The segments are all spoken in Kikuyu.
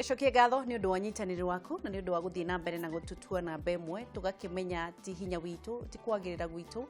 Ngĩcokia ngatho nĩ ũndũ wa ũnyitanĩri waku na nĩ ũndũ wa gũthiĩ na mbere na gũtũtua namba ĩmwe, tũgakĩmenya ti hinya witũ, ti kwagĩrĩra gwitũ,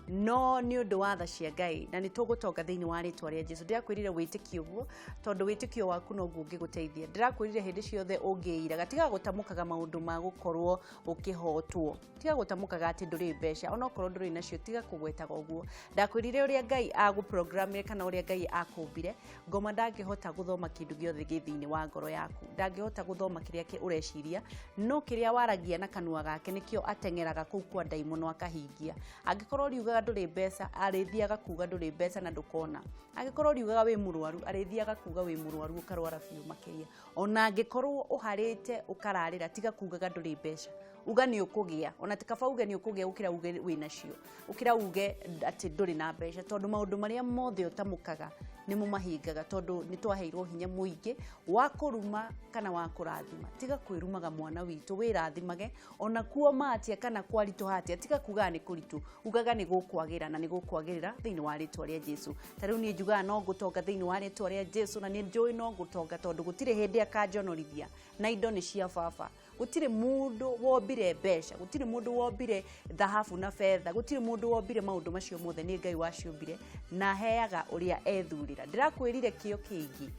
no nĩ ũndũ wa tha cia Ngai, na nĩ tũgũtonga thĩinĩ wa rĩtwa rĩa Jesu. Ndĩrakwĩrire wĩtĩkie ũguo, tondũ wĩtĩkio waku noguo ũngĩgũteithia. Ndĩrakwĩrire hĩndĩ ciothe ũngĩiraga, tiga gũtamũkaga maũndũ ma gũkorwo ũkĩhotwo, tiga gũtamũkaga atĩ ndũrĩ mbeca, onokorwo ndũrĩ nacio, tiga kũgwetaga ũguo. Ndakwĩrire ũrĩa Ngai agũprogramire kana ũrĩa Ngai akũmbire. Ngoma ndangĩhota gũthoma kĩndũ gĩothe gĩ thĩinĩ wa ngoro yaku, ndangĩhota gũthoma kĩrĩa ũreciria, no kĩrĩa waragia na kanua gake nĩkĩo ateng'eraga kũu kwa ndaimono akahingia. Angĩkorwo ũriugaga ndũrĩ mbeca, arĩthiaga kuga ndũrĩ mbeca na ndũkona. Angĩkorwo ũriugaga wĩ mũrwaru, arĩthiaga kuga wĩ mũrwaru ũkarwara biũ makĩria. Ona angĩkorwo ũharĩte ũkararĩra, tiga kugaga ndũrĩ mbeca, uga nĩ ũkũgĩa. Ona ti kaba uge nĩ ũkũgĩa gũkĩra uge wĩnacio, gũkĩra uge atĩ ndũrĩ na mbeca, tondũ maũndũ marĩa mothe ũtamũkaga nĩmo mahingaga, tondũ nĩ twaheirwo hinya mũingĩ wa kũruma kana wa kũrathima. Tiga kwĩrumaga mwana witũ, wĩrathimage ona kuoma atĩa kana kwaritũha atĩa, tiga kugaga nĩ kũritũ, ugaga nĩ gũkwagĩra na nĩ gũkwagĩrĩra thĩinĩ wa rĩtwa rĩa Jesu. Ta rĩu niĩ njugaga no ngũtonga thĩinĩ wa rĩtwa rĩa Jesu, na nĩ njũĩ no ngũtonga, tondũ gũtirĩ hĩndĩ akanjonorithia, na indo nĩ cia baba. Gũtirĩ mũndũ wombire mbeca, gũtirĩ mũndũ wombire thahabu na betha, gũtirĩ mũndũ wombire maũndũ macio mothe, nĩ Ngai waciũmbire na aheaga ũrĩa ethurĩra. Ndĩrakwĩrire kĩo kĩingĩ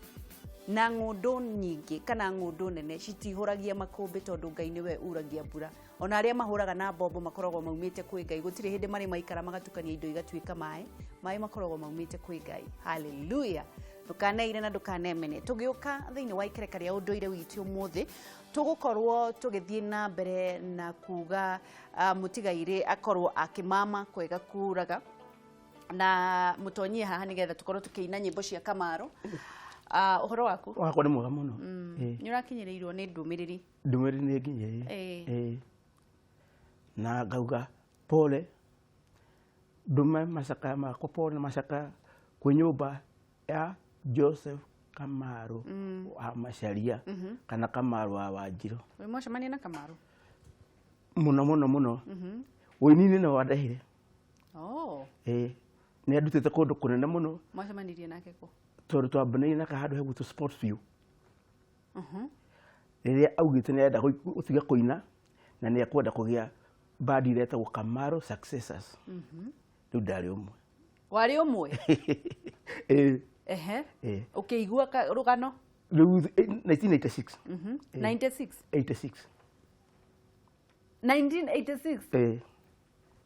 na ng'ũndũ nyingĩ kana ng'ũndũ nene citihũragia makũmbĩ, tondũ Ngai nĩwe uragia mbura. Ona arĩa mahũraga na mbombo makoragwo maumĩte kwĩ Ngai. Gũtirĩ hĩndĩ marĩ maikara magatukania indo igatuĩka maĩ, maĩ makoragwo maumĩte kwĩ Ngai. Haleluya! Ndũkaneire na ndũkanemene. Tũgĩũka thĩinĩ wa ikereka rĩa ũndũire witũ ũmũthĩ, tũgũkorwo tũgĩthiĩ na mbere na kuga mũtigairĩ akorwo akĩmama kwega kuraga, na mũtonyie haha nĩgetha tũkorwo tũkĩina nyĩmbo cia Kamaro. Ũhoro waku? Wakwa nĩ mwega mũno. Nĩ ũrakinyĩrĩirwo nĩ ndũmĩrĩri? Ndũmĩrĩri nĩ nginyĩrĩire. Na ngauga pole, ndũme macakaya makwa pole na macakaya kwĩ nyũmba ya Joseph Kamaru wa Macharia kana Kamaru wa Wanjirũ. Wĩ mwacemania na Kamaru? Mũno mũno mũno. Ũini-inĩ no wandehire. Oh. Ĩĩ. Nĩ andutĩte kũndũ kũnene mũno. Mwacemanirie nake kũ? Tondũ twambanĩire nake handũ hegwĩtwo Sports View. Rĩrĩa augĩte nĩ arenda gũtiga kũina na nĩ ekwenda kũgĩa bandi ĩrĩa ĩtagwo Kamaru Successors. Rĩu ndarĩ ũmwe. Warĩ ũmwe? Ĩĩ. Ehe. Ĩĩ. Ũkĩigua rũgano? Rĩu 1986. 96? 86. 1986? Ĩĩ.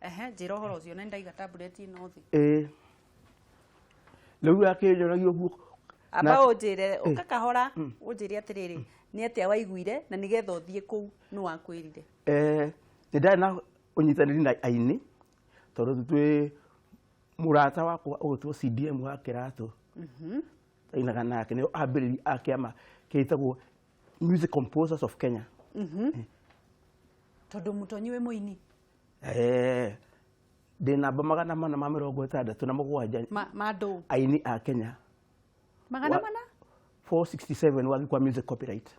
Ehe, njĩra ũhoro ũcio, na ndaiga tablet ĩno thĩ. Ĩĩ. Rĩu akĩnjoragia ũguo. Amba ũnjĩre, ũka kahora, ũnjĩre atĩrĩrĩ, nĩ atĩa waiguire na nĩgetha ũthiĩ kũu nĩ wakwĩrire? Nĩ ndarĩ na ũnyitanĩri na aini, tondũ twĩ mũrata wakwa ũgwĩtwo CDM wa Kĩratũ. Ainaga nake, nĩo ambĩrĩria a kĩama kĩtagwo Music Composers of Kenya. Tondũ mũtonyi wĩ mũini? Ndĩ namba 467 Ma ndũ? Aini a Kenya. Magana mana? 467 wathiĩ kwa music copyright.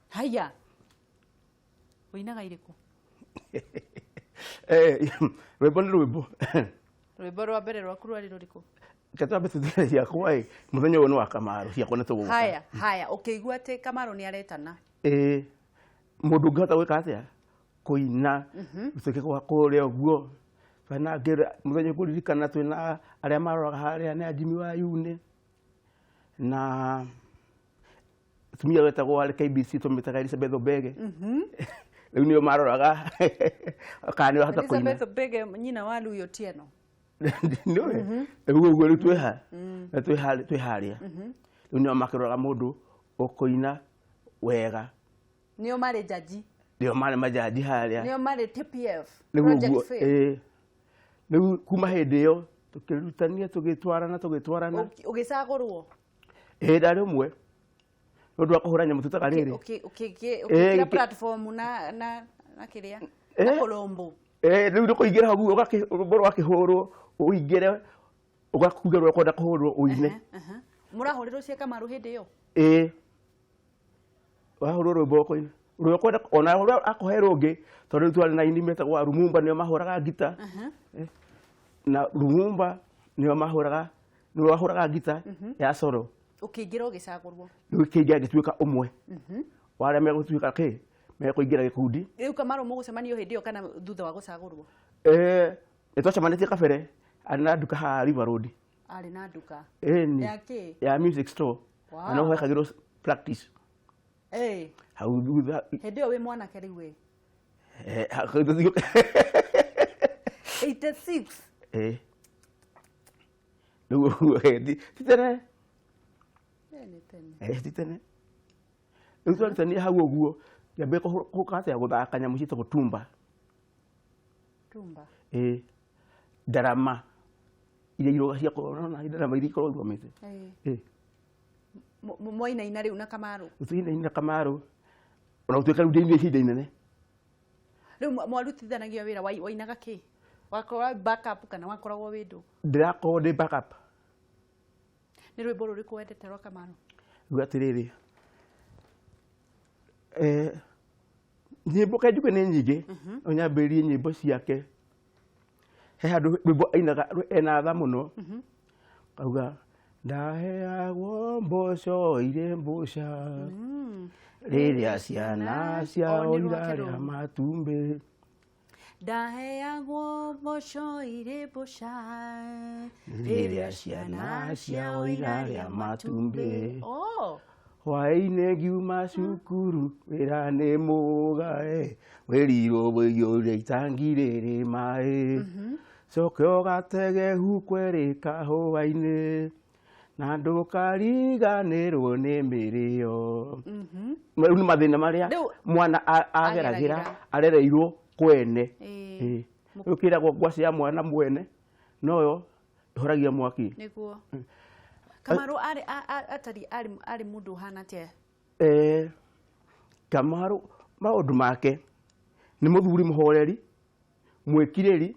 Haya. Ũinaga irĩkũ? Rwĩmbo nĩ rwĩmbo. Rwĩmbo rwa mbere rwaku rwarĩ rũrĩkũ? Reke twambe tũthire ciakwa ĩ, mũthenya ũyũ nĩ wa Kamaru, ciakwa nĩ tũgũka. Haya, haya, ũkĩigua atĩ Kamaru nĩ aretana. Ĩĩ, mũndũ ũngĩhota gwĩka atĩa? Kũina, gũtuĩke gwa kũrĩa ũguo. Twena ngĩra, mũthenya ngũririkana twĩna arĩa maroraga harĩa nĩ a Jimmy wa Yune, na atumia wetagwo warĩ KBC tũmĩtaga Elizabeth Obege. Rĩu nĩo maroraga kana nĩ wahota kũina. Elizabeth Obege nyina wa Lui Otieno. Nĩũĩ? Rĩu ũguo rĩu twĩha na twĩ harĩa. Rĩu nĩo makĩroraga mũndũ ũkũina wega. Nĩo marĩ jaji. Nĩo marĩ majaji harĩa. Nĩo marĩ TPF. Rĩu Project ũguo, Faith. ĩĩ. Rĩu kuma hĩndĩ ĩyo tũkĩrutania tũgĩtwarana tũgĩtwarana. Ũgĩcagũrwo? Ĩĩ ndarĩ ũmwe. Nĩ ũndũ wa kũhũra nyamũ tũtaga rĩrĩ. Ũkĩra platform na kĩrĩa? Na kũrũmbũ. Rĩu nĩ kũingĩra hau rwĩmbo rwakĩhũrwo ũingĩre ũgakuga rũrĩa ũkwenda kũhũrwo ũine. Mũrahũrĩrwo cia Kamaru hĩndĩ ĩyo? Ĩĩ. Wahũrwo rwĩmbo ũkũina. Rũrĩa ũkwenda ona ũrĩa akũhe rũngĩ tondũ rĩu twarĩ na aini metagwo a Lumumba nĩo mahũraga ngita. Na Lumumba nĩo mahũraga nĩwe wahũraga ngita ya solo. Ũkĩingĩra ũgĩcagũrwo. Rĩu kĩingĩra ngĩtuĩka ũmwe wa arĩa megũtuĩka kĩ mekũingĩra gĩkundi. Rĩu Kamaru mũgũcemanio hĩndĩ ĩyo kana thutha wa gũcagũrwo? Nĩ twacemanĩtie kabere, arĩ na nduka haha River Road. Arĩ na nduka. Ĩni. Ya kĩ? Ya music store. Wow. Na no hekagĩrwo practice. Hau thutha. Hĩndĩ ĩyo wĩ mwanake rĩu ĩ? 86. Rĩu ti tene. Nĩ tene. Ti tene. Rĩu twarutania hau ũguo, ngĩambia kũka atĩa gũthaka nyamũ ciĩtagwo tumba. Tumba. Ndarama. Iria iroga cia kũrona, ndarama iria ikoragwo irũgamĩte. Mwainaina rĩu na Kamaru. Tũinaina Kamaru. Ona gũtuĩka rĩu ndĩinire ihinda inene. Rĩu mwarutithanagia wĩra, wainaga kĩ? Wakoragwo backup kana wakoragwo wĩ ndũ? Ndĩrakorwo ndĩ backup. Nĩ rwĩmbo rũrĩkũ wendete rwa Kamaru? Ruga atĩrĩrĩ. Nyĩmbo kaĩ njuge nĩ nyingĩ, no nyambĩrĩrie nyĩmbo ciake. He handũ rwĩmbo ainaga ena tha mũno. Auga ndaheagwo mboco irĩ mbũca rĩrĩa ciana ciao irarĩa matumbĩ. Ndaheagwo mboco irĩ mbũca rĩrĩa ciana ciao irarĩa matumbĩ. Oh. Hwaĩ-inĩ ngiuma cukuru wĩra nĩ mũgae wĩrirwo wĩiyũre itangi rĩrĩ maĩ coke ũgatege hukwe kahũa-inĩ na ndũkariganĩrwo nĩ mĩrĩo. Rĩu nĩ mathĩna marĩa mwana ageragĩra arereirwo kwene. Rĩu kĩragwo ngwacĩ ya mwana mwene noyo ĩhoragia mwaki. Nĩguo. Kamaru arĩ atari arĩ mũndũ ũhana atĩa? Kamaru maũndũ make nĩ mũthuri mũhoreri, mwĩkirĩri,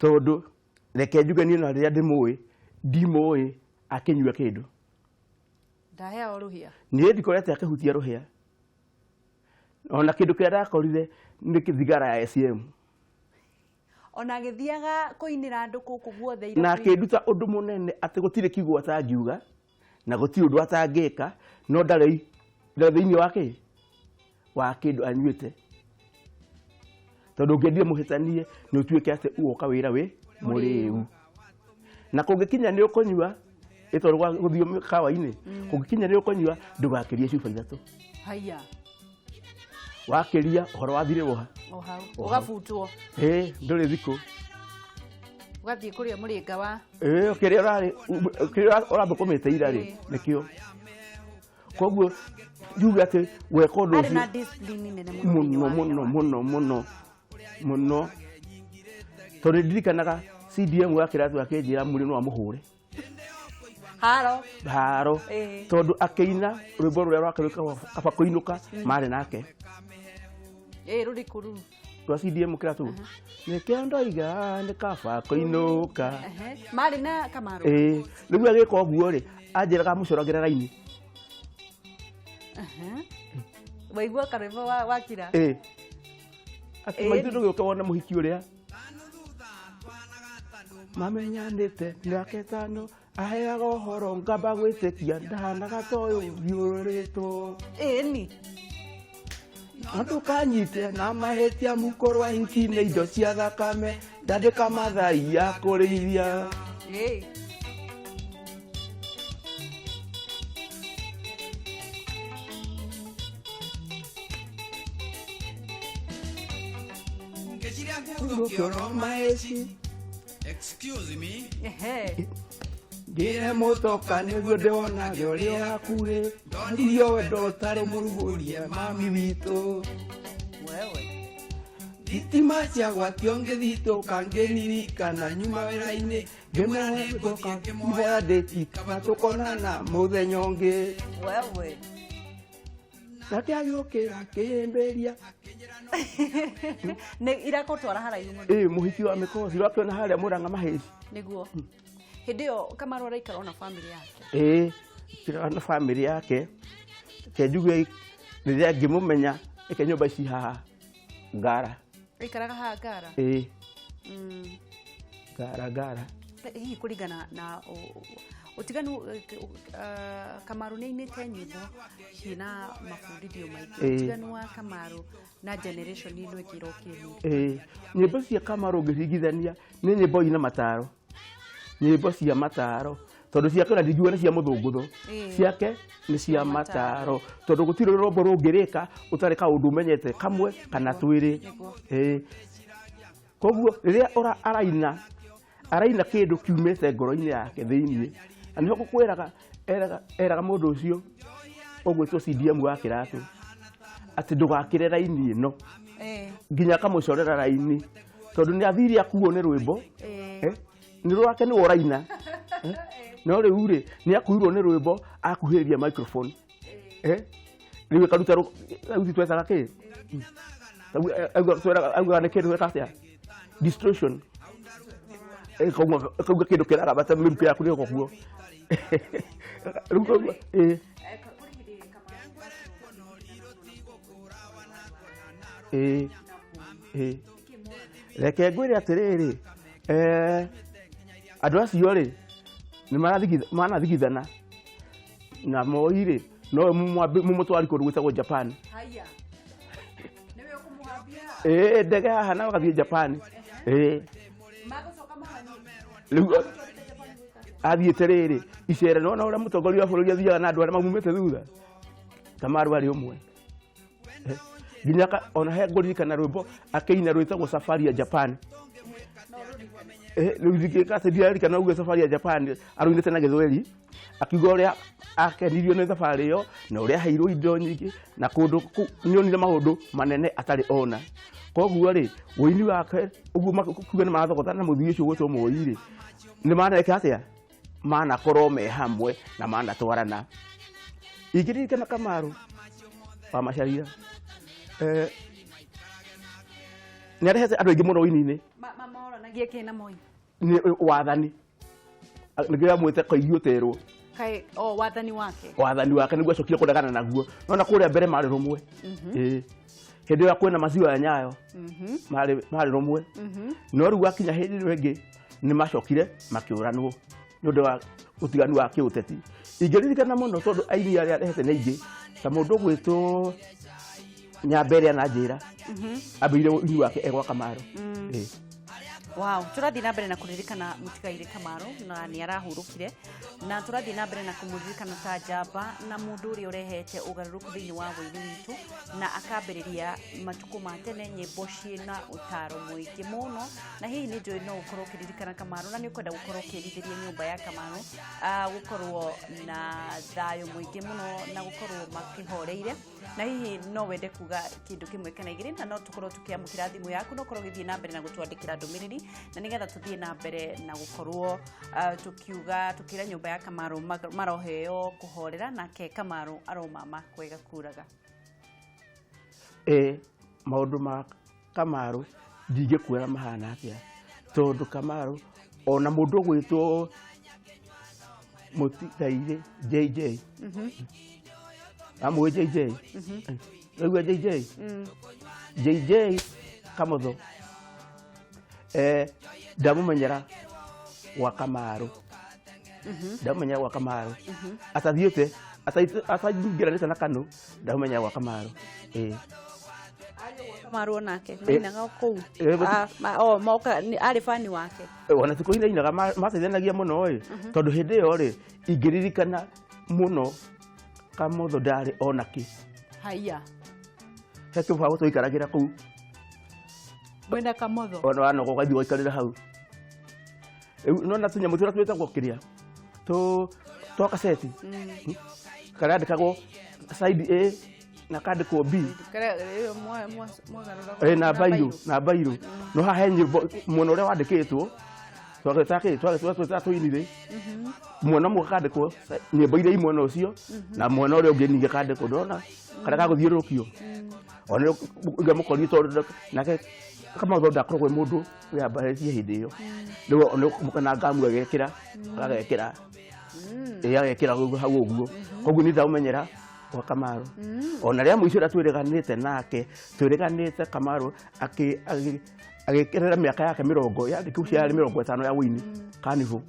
tondũ reke njuge niĩ na rĩrĩa ndĩmũĩ ndimũĩ akĩnyua kĩndũ. Ndaheagwo rũhĩa. Niĩ ndikorete akĩhutia rũhĩa. Ona kĩndũ kĩrĩa ndakorire nĩ thigara ya SM. Ona agĩthiaga kũinĩra andũ kũkũ guothe Na akĩnduta ũndũ mũnene atĩ gũtirĩ kiugo atangiuga na gũtirĩ ũndũ atangĩka, no ndarĩ thĩinĩ wa kĩ wa kĩndũ anyuĩte. Tondũ ũngĩendire mũhĩtanie nĩ ũtuĩke atĩ uoka wĩra wĩ mũrĩu. Na kũngĩkinya nĩ ũkũnyua ĩtondũ gũthiĩ mĩkawa-inĩ, kũngĩkinya nĩ ũkũnyua ndũgakĩrie cuba ithatũ. Haiya. Wakĩria ũhoro wathirĩrwo ha? O hau. Ũgabutwo. Ndũrĩ thikũ. Ũgathiĩ kũrĩa mũrĩnga wa. Kĩrĩa ũrarĩ, kĩrĩa ũrathũkũmĩte ira rĩ, nĩkĩo. Koguo njuge atĩ weka ũndũ Arĩ na ũcio discipline nene mũno mũno thĩinĩ wa wĩra mũno wake. mũno mũno mũno. Tondũ ndirikanaga CDM wa kĩratũ akĩnjĩra mũrĩ no amũhũre. Haro. Haro. Tondũ akĩina rwĩmbo rũrĩa rwake rwĩtagwo Kaba Kũinũka marĩ nake. Rũrĩkũ rũu? Rwa CDM kĩratũ. Nĩkĩo ndoiga nĩ kaba kũinũka. Marĩ na Kamaru. Rĩu agĩka ũguo rĩ, anjĩraga amũcoragĩra raini. Waigua karwĩmbo wakira? Atĩ maitũ ndũgĩũke wone mũhiki ũrĩa. Mamenyanĩte mĩaka ĩtano aheaga ũhoro ngamba gwĩtĩkia ndahanaga ta ũyũ thiũrũrĩtwo. Ĩni. Na ndũkanyite na mahĩtia mũkorwa hiki nĩ indo cia thakame ndandĩka mathai ya kũrĩithia. Excuse me. Ngĩre mũtoka nĩguo ndĩwonage ũrĩa hakuhĩ ndirio wendo ũtarĩ mũrugũrie mami witũ. Wewe. Thitima ciagwatio ngĩthitũka ngĩririkana nyuma wĩra-inĩ ngĩmwĩra nĩngũka ngĩmuoya ndĩti kaba tũkonana mũthenya ũngĩ. Wewe. Nake agĩũkĩra akĩhĩmbĩria. Nĩ irakũtwara haraihu mũno. Mũhiki wa mĩkosi ũrakĩona harĩa Mũrang'a Mahĩci. Nĩguo. Hĩndĩ ĩyo Kamaru araikara ona bamĩrĩ yake. Aikaraga na bamĩrĩ yake. Reke njuge rĩrĩa ngĩmũmenya reke nyũmba ici haha Ngara. Aikaraga haha Ngara? Ngara, Ngara. Hihi kũringana na ũtiganu, Kamaru nĩ ainĩte nyĩmbo ciĩna mabundithio maingĩ. Ũtiganu wa Kamaru na generation ĩno ĩngĩ ĩrokire nĩ ũrĩkũ? Nyĩmbo cia Kamaru ũngĩringithania nĩ nyĩmbo ina mataro, nyĩmbo cia mataro, tondũ ciake ona ndingiuga nĩ cia mũthũngũtho. Ciake nĩ cia mataro, tondũ gũtirĩ rũrombo rũngĩrĩka ũtarĩ kaũndũ ũmenyete kamwe kana twĩrĩ. Koguo rĩrĩa araina, araina kĩndũ kiumĩte ngoro-inĩ yake thĩiniĩ, na nĩho ngũkwĩraga, eraga mũndũ ũcio ũgwĩtwo CDM wa kĩratũ atĩ ndũgakĩre raini ĩno, nginya akamũcorera raini, tondũ nĩ athire akuo nĩ rwĩmbo. Nĩ rwake nĩwe ũraina. No rĩu rĩ, nĩ akuirwo nĩ rwĩmbo akuhĩrĩria microphone. Rĩu ĩkaruta rĩu twetaga kĩ? Auga nĩ kĩndũ gĩka atĩa, distortion, ĩkauma kĩndũ kĩrarabata mĩrukĩ yaku nĩ koguo rĩu koguo. Ĩ reke ngwĩre atĩrĩrĩ, andũ acio rĩ nĩ manathigithana na Moi rĩ, no mũmũtwari kũndũ gwĩtagwo Japan. Haya, nĩwe ũkũmũhambia? Ĩ ndege haha na magathiĩ Japan ĩ. Magũcoka mahanyũke? Rĩu athiĩte rĩrĩ icere, nona ũrĩa mũtongoria wa bũrũri athiaga na andũ arĩa maumĩte thutha, Kamaru arĩ ũmwe. Nginya ona he ngũririkana rwĩmbo akĩina rwĩtagwo Safari ya Japan. Rĩu ndingĩka atĩ ndiaririkana uge Safari ya Japan arũinĩte na Gĩthweri, akiuga ũrĩa akenirio nĩ thabarĩ ĩyo na ũrĩa aheirwo indo nyingĩ na kũndũ kũu nĩonire maũndũ manene atarĩ ona. Koguo rĩ, ũini wake ũguo kuga nĩ marathogotana na mũthii ũcio gwĩtwo Moi rĩ, nĩ maneka atĩa, manakorwo me hamwe na manatwarana. Ingĩririkana Kamaru wa Macharia, nĩ arehete andũ aingĩ mũno ũini-inĩ. Mamoranagia kĩ na Moi? Nĩ wathani, nĩkĩo amwĩte koigi ũterwo. Kaĩ o wathani wake? Wathani wake nĩguo acokire kũregana naguo. Nona kũrĩa mbere marĩ rũmwe. Hĩndĩ ĩyo kwĩna maziwa ya Nyayo marĩ rũmwe, no rĩu gwakinya hĩndĩ ĩno ĩngĩ nĩ macokire makĩũranwo nĩ ũndũ wa ũtiganu wa kĩũteti. Ingĩririkana mũno, tondũ aini arĩa arehete nĩ aingĩ, ta mũndũ ũgwĩtwo Nyambe ĩrĩa na njĩra ambĩire ũini wake egwa Kamaru. Wow, tũrathiĩ na mbere na kũririkana mũtigairĩ Kamaru na nĩ arahurũkire, na tũrathiĩ na mbere na kũmũririkana ta njamba na mũndũ ũrĩa ũrehete ũgarũrũku thĩinĩ wa wũini witũ na akambĩrĩria matukũ ma tene nyĩmbo ciĩna ũtaro mũingĩ mũno. Na hihi nĩ njũĩ no ũkorwo ũkĩririkana Kamaru na nĩ ũkwenda gũkorwo ũkĩrithĩria nyũmba ya Kamaru gũkorwo na thayũ mũingĩ mũno na gũkorwo makĩhoreire, na hihi no wende kuga kĩndũ kĩmwe kana igĩrĩ, na no tũkorwo tũkĩamũkĩra thimũ yaku, no ũkorwo ũgĩthiĩ na mbere na gũtwandĩkĩra ndũmĩrĩri, na nĩgetha tũthiĩ na mbere na gũkorwo tũkiuga tũkĩra nyũmba ya Kamaru maroheo kũhorera, nake Kamaru aromama kwega kuraga. Maũndũ ma Kamaru ndingĩkwĩra mahana atĩa, tondũ Kamaru ona mũndũ ũgwĩtwo mũtigairĩ JJ, amũĩ JJ, raigua JJ, JJ Kamotho, ndamũmenyera gwa Kamaru, ndamũmenyera gwa Kamaru atathiĩte ataingĩranĩte na Kanu, ndamũmenyera gwa Kamaru ĩ. Kamaru onake mainaga kũu? O, moka arĩ bani wake? Ona ti kũinainaga, mateithanagia mũno ĩ, tondũ hĩndĩ ĩyo rĩ, ingĩririkana mũno, Kamotho ndarĩ ona kĩ. Haiya. He kĩbaũ twaikaragĩra kũu. Mwena Kamotho? Ona wanoga ũgathiĩ ũgaikarĩra hau. Rĩu nona tũnyamũ tũrĩa twĩtagwo kĩrĩa tũ twa kaseti karandĩkagwo side A na kandĩkwo B. Na bairũ, na bairũ, no haha he nyĩmbo mwena ũrĩa wandĩkĩtwo twagĩtaga kĩ, twagĩtaga tũinire mwena ũmwe kandĩkwo nyĩmbo iria i mwena ũcio, na mwena ũrĩa ũngĩ ningĩ kandĩkwo, ndona karĩa gagũthiũrũrũkio ona ngamũkorie, tondũ nake Kamotho ndakoragwo e mũndũ wĩyambarĩtie hĩndĩ ĩyo. Rĩu na ngamu agekĩra agekĩra ĩ agekĩra hau ũguo. Koguo niĩ ndamũmenyera gwa Kamaru. Ona rĩa mũico rĩrĩa twĩrĩganĩte nake, twĩrĩganĩte Kamaru agĩkĩrĩra mĩaka yake mĩrongo yandĩkĩu yarĩ 50 ya wũini. Carnival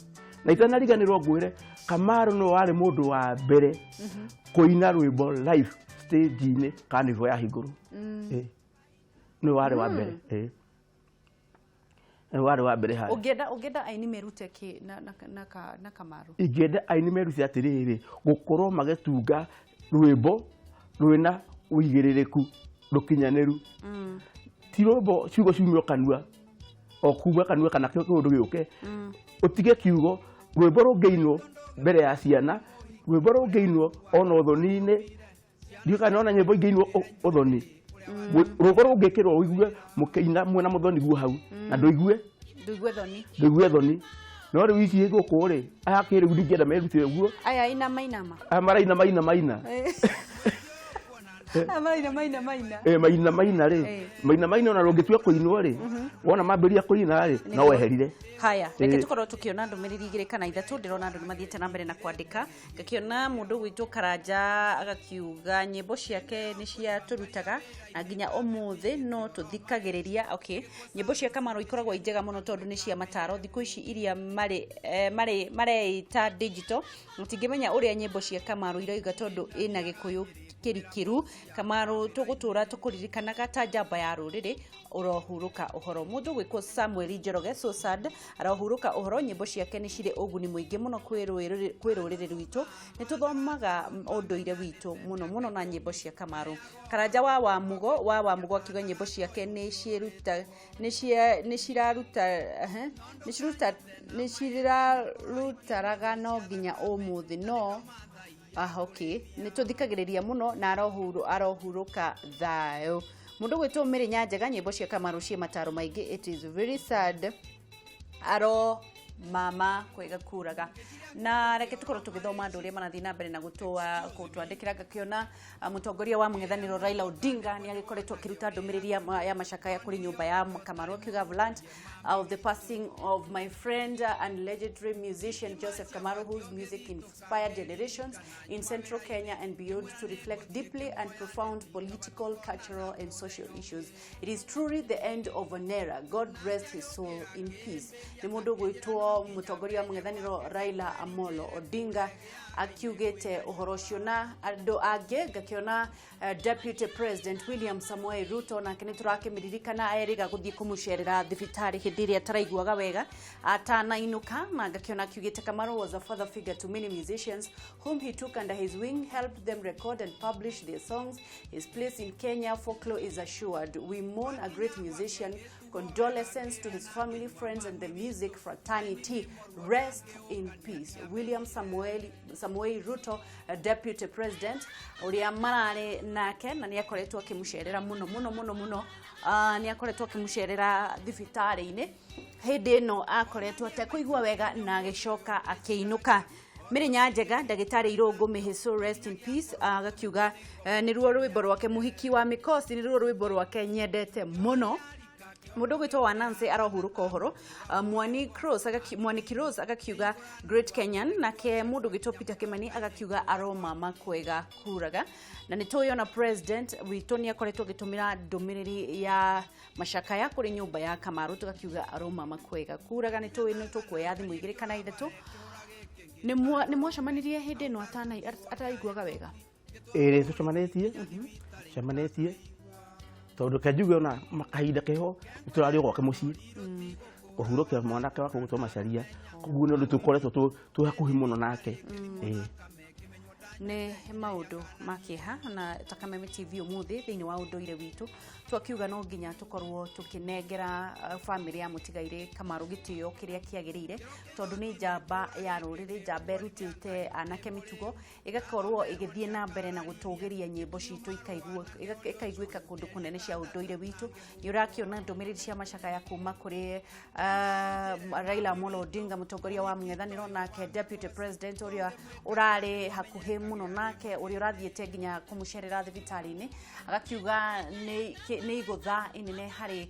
na itanariganĩrwo ngwĩre Kamaru nĩwe warĩ mũndũ wa mbere kũina rwĩmbo live stage-inĩ carnival yahingũrwo. Ĩ. Nĩwe warĩ wa mbere. Ĩ. Nĩwe warĩ wa mbere harĩa. Ũngĩenda aini merute kĩ na Kamaru? Ingĩenda aini merute atĩrĩrĩ, gũkorwo magĩtunga rwĩmbo rwĩna ũigĩrĩrĩku rũkinyanĩru, ti rwĩmbo ciugo ciumio kanua o kuma kanua kana kĩũndũ gĩũke ũtige kiugo, rwĩmbo rũngĩinwo mbere ya ciana, rwĩmbo rũngĩinwo ona ũthoni-inĩ. Ndiũĩ kana ona nyĩmbo ingĩinwo ũthoni, rwĩmbo rũngĩkĩrwo ũigue mũkĩina mwena mũthoni guo hau na ndũigue Ndũigue thoni. Ndũigue thoni. No rĩu ici gũkũ rĩ, aya kĩrĩu ndingĩenda merute ũguo. Aya ina mainama. Aya maraina maina maina. Aya maraina maina maina. Maina maina rĩ, maina maina ona rũngĩtua kũinwo rĩ, wona mambĩrĩria kũina rĩ, no weherire. Haya, reke tũkorwo tũkĩona ndũmĩrĩri igĩrĩ kana ithatũ. Ndĩrona andũ nĩ mathiĩte na mbere na kwandĩka. Ngakĩona mũndũ gwitũ Karanja agakiuga nyĩmbo ciake nĩ ciatũrutaga na nginya ũmũthĩ no tũthikagĩrĩria. Okay, nyĩmbo cia Kamaru ikoragwo i njega mũno tondũ nĩ cia mataro. Thikũ ici iria marĩ marĩ mareita digital mũtingĩmenya ũrĩa nyĩmbo cia Kamaru irauga tondũ ĩna Gĩkũyũ kĩrikĩru. Kamaru, tũgũtũra tũkũririkanaga ta njamba ya rũrĩrĩ, ũrohurũka ũhoro. Mũndũ gwĩkwo Samuel Njoroge, so sad, arohurũka ũhoro. Nyĩmbo ciake nĩ cirĩ ũguni mũingĩ mũno kwĩ rũrĩrĩ rwitũ. Nĩ tũthomaga ũndũire witũ mũno mũno na nyĩmbo cia Kamaru. Karanja wa Wamugo akiuga nyĩmbo ciake nĩ ciĩruta nĩ ciraruta nĩ ciruta nĩ cirarutaraga no nginya ũmũthĩ no okay, nĩ tũthikagĩrĩria mũno na arohurũka thayũ. Mũndũ gwĩtwo Mĩrĩ Nyanjega, nyĩmbo cia Kamaru ciĩ mataro maingĩ. It is very sad, aro mama kwega kuraga. Na reke tukorwo tũgĩthoma andũ ũrĩa marathiĩ na mbere na gũtwandĩkĩra. Ngakĩona mũtongoria wa mũng'ethanĩro Raila Odinga nĩ agĩkoretwo akĩruta ndũmĩrĩri ya macakaya kũrĩ nyũmba ya Kamaru, akiuga, "I've learned of the passing of my friend and legendary musician Joseph Kamaru, whose music inspired generations in central Kenya and beyond to reflect deeply and profound political, cultural and social issues. It is truly the end of an era. God rest his soul in peace." Nĩ mũndũ gwĩtwo mũtongoria wa mũng'ethanĩro Raila Amolo Odinga akiugĩte ũhoro ũcio. Na andũ angĩ ngakĩona Deputy President William Samoei Ruto nake nĩ tũrakĩmĩririkana erĩga gũthiĩ kũmũcerera thibitarĩ hĩndĩ ĩrĩa ataraiguaga wega atanainũka, na ngakĩona akiugĩte, "Kamaru was a father figure to many musicians whom he took under his wing, helped them record and publish their songs. His place in Kenya folklore is assured. We mourn a great musician. Condolences to his family, friends and the music fraternity. Rest in peace." William Samuel Ruto, Deputy President ũrĩa mararĩ nake na nĩ akoretwo akĩmũcerera mũno mũno mũno mũno. Nĩ akoretwo akĩmũcerera thibitarĩ-inĩ hĩndĩ ĩno akoretwo atekũigua wega na agĩcoka akĩinũka. Mĩrĩ Nyanjega, ndagĩtarĩ Irũngũ, may his soul rest in peace, agakiuga nĩruo rwĩmbo rwake Mũhiki wa Mĩkosi, nĩruo rwĩmbo rwake nyendete mũno. Mũndũ ũgwĩtwo wa Nancy arohurũka ũhoro. Mwani Kiros agakiuga, "Great Kenyan." Nake mũndũ ũgwĩtwo Peter Kimani agakiuga, "Aromama kwega kuraga." Na nĩ tũĩ ona president witũ nĩ akoretwo agĩtũmĩra ndũmĩrĩri ya macakaya kũrĩ nyũmba ya Kamaru, tũgakiuga aromama kwega kuraga. Nĩ tũĩ nĩ tũkuoya thimũ igĩrĩ kana ithatũ. Nĩ mwacemanirie hĩndĩ ĩno ataraiguaga wega? Ĩrĩ, tũcemanĩtie, cemanĩtie tondũ ke njuge ona kahinda keho nĩ tũrarĩ o gwake mũciĩ kũhurũkia mwanake wakwa gwĩtwo Macaria, koguo nĩ ũndũ tũkoretwo twĩ hakuhĩ mũno nake. Ĩĩ. Nĩ maũndũ ma kĩeha. Na ta Kameme TV ũmũthĩ thĩinĩ wa ũndũire witũ twakiuga no nginya tũkorwo tũkĩnengera bamĩrĩ ya mũtigairĩ Kamaru gĩtĩo kĩrĩa kĩagĩrĩire, tondũ nĩ njamba ya rũrĩrĩ, njamba ĩrutĩte anake mĩtugo, ĩgakorwo ĩgĩthiĩ na mbere na gũtũgĩria nyĩmbo citũ ikaiguĩka kũndũ kũnene cia ũndũire witũ. Nĩ ũrakĩona ndũmĩrĩri cia macakaya kuma kũrĩ Raila Amolo Odinga, mũtongoria wa mũng'ethanĩro, nake Deputy President ũrĩa ũrarĩ hakuhĩ mũno nake, ũrĩa ũrathiĩte nginya kũmũcerera thibitarĩ-inĩ, agakiuga nĩ igũtha inene harĩ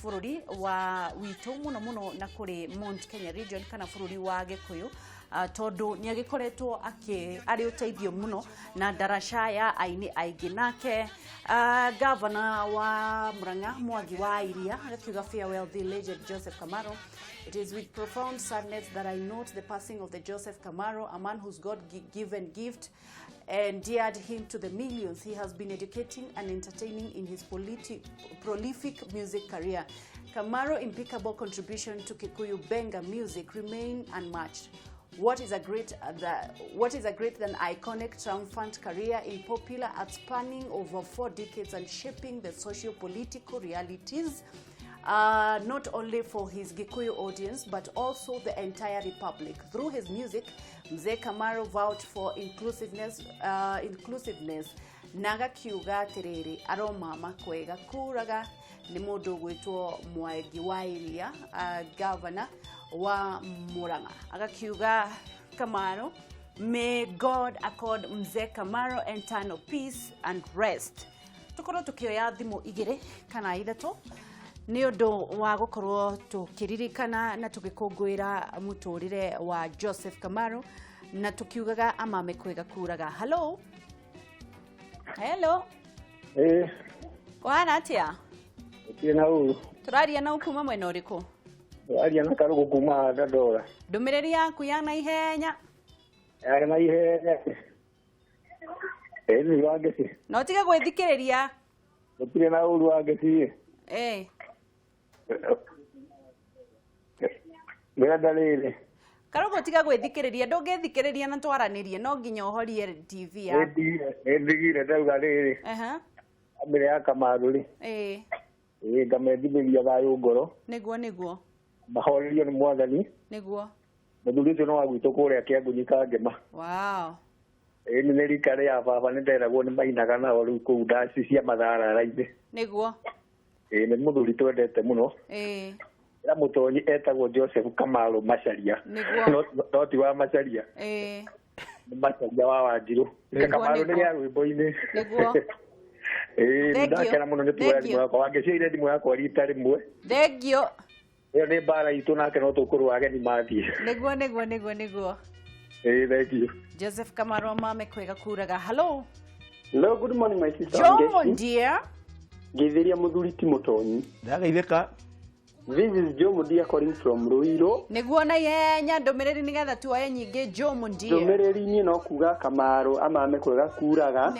bũrũri wa witũ mũno mũno na kũrĩ Mount Kenya region kana bũrũri wa Gĩkũyũ. Tondu ni agikoretwo aki ari uteithio muno na ndaraca ya aini aingi. Nake governor wa Murang'a, Mwangi wa Iria, agakiuga, "Farewell the legend Joseph Kamaro. It is with profound sadness that I note the passing of the Joseph Kamaro, a man whose God given gift endeared him to the millions he has been educating and entertaining in his prolific music career. Kamaro impeccable contribution to Kikuyu Benga music remain unmatched. What is a great than iconic triumphant career in popular art spanning over 4 decades and shaping the socio-political realities not only for his Gikuyu audience but also the entire republic. Through his music, Mzee Kamaro vouched for inclusiveness na agakiuga atiriri aromama kwega kuraga." Nĩ mũndũ ũgwĩtwo Mwangi wa Iria, governor wa Murang'a, agakiuga Kamaro, "May God accord Mzee Kamaro eternal peace and rest." Tukorwo tukioya thimũ igĩrĩ kana ithatũ nĩ ũndũ wa gũkorwo tũkĩririkana na tũgĩkũngũĩra mũtũrĩre wa Joseph Kamaro na tũkiugaga amame kwega kuraga. Hello, hello. Ĩĩ. Kũhana atĩa? Gũtirĩ na ũru. Tũraria na kuma mwena ũrĩkũ? Aria na Karũgũ kuma Dandora. Ndũmĩrĩri yaku ya naihenya. Yarĩ na ihenya. Ĩĩ, nĩ Wangeci. Na ũtige gwĩthikĩrĩria. Gũtirĩ na ũru, Wangeci. Ĩĩ. Ndĩrenda rĩrĩ. Karũgũ, tiga gwĩthikĩrĩria, ndũngĩthikĩrĩria na twaranĩrie, no nginya ũhorie TV yaku. Nĩndigire ndauga rĩrĩ. Bamĩrĩ ya Kamaru rĩ. Ĩĩ, ngamendithĩria thayũ ngoro. Nĩguo. Mahorerio nĩ Mwathani. Mũthuri ũcio nĩ wa gwitũ kũrĩa Kĩangunyi ka Ngĩma. Ĩĩ, nĩ rika rĩa baba, nĩ nderagwo nĩ mainaga nao rĩu kũu ndaci cia matharara-inĩ. Ĩĩ, nĩ mũthuri twendete mũno. Ĩra mũtonyi etagwo Joseph Kamaru Macharia. No ti wa Macharia. Nĩ Macharia wa Wanjirũ. Kamaru nĩ rĩa rwĩmbo-inĩ. Ĩĩ, Thank you. ndakena mũno nĩ tuoya Thank thimũ you. yakwa. Wangĩciire thimũ yakwa rita rĩmwe. Thank you. Ĩyo nĩ mbara itũ nake, no tũkũrũa ageni mathiĩ. Nĩguo. Ĩĩ, thank you. Joseph Kamaro mame kwega kuraga. Hello. Hello, good morning, my sister. Jomo. Wangeci. Dear. Ngeithiria mũthuri ti Mũtonyi. Ndagaithĩka. This is Joe Mudia calling from Ruiru. Nĩguo, na ihenya ndũmĩrĩri nĩgetha tuoye nyingĩ, Joe Mundia. Ndũmĩrĩri niĩ no kuga Kamaro amame kwega kuraga.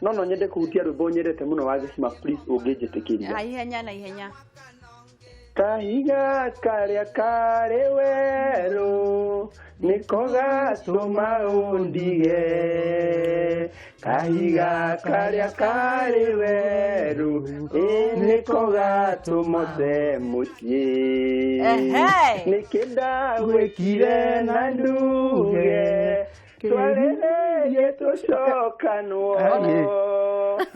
No nyende kũhutia rwĩmbo nyendete mũno wa Gĩcima, please, ũngĩnjĩtĩkĩria. Na ihenya, na ihenya. Kahiga karĩa karĩ werũ nĩko gatũma ũndige, kahiga karĩa karĩ werũ ĩ nĩko gatũma ũte mũciĩ. Nĩkĩ ndagwĩkire na nduge twarĩrĩrie tũcokanwo?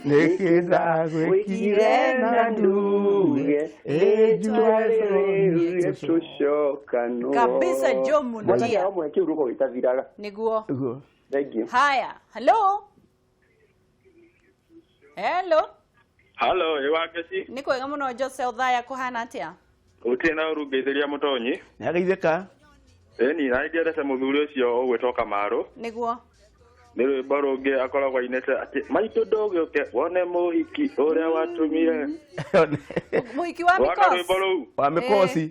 Nĩkĩ ndagwĩkire na nduge twarĩrĩrie tũcokanwo? Kabisa, Joe Mundia. Mwathani amwe kĩu rũgo gĩtathiraga. Nĩguo. Thank you. Haya, hello, hello. Halo, ĩ Wangeci. Nĩ kwega mũno, Jose Othaya, kũhana atĩa? Gũtirĩ na ũru, ngeithĩria mũtonyi. Nĩagaithĩka. Ĩni na ngendete mũthuri ũcio ũgwĩtwo Kamaru. Nĩ rwĩmbo rũngĩ akoragwo ainĩte atĩ maitũ ndũgĩũke wone mũhiki ũrĩa watumire. Mũhiki wa Rwaka mikosi. rwĩmbo rũu. Wa mĩkosi.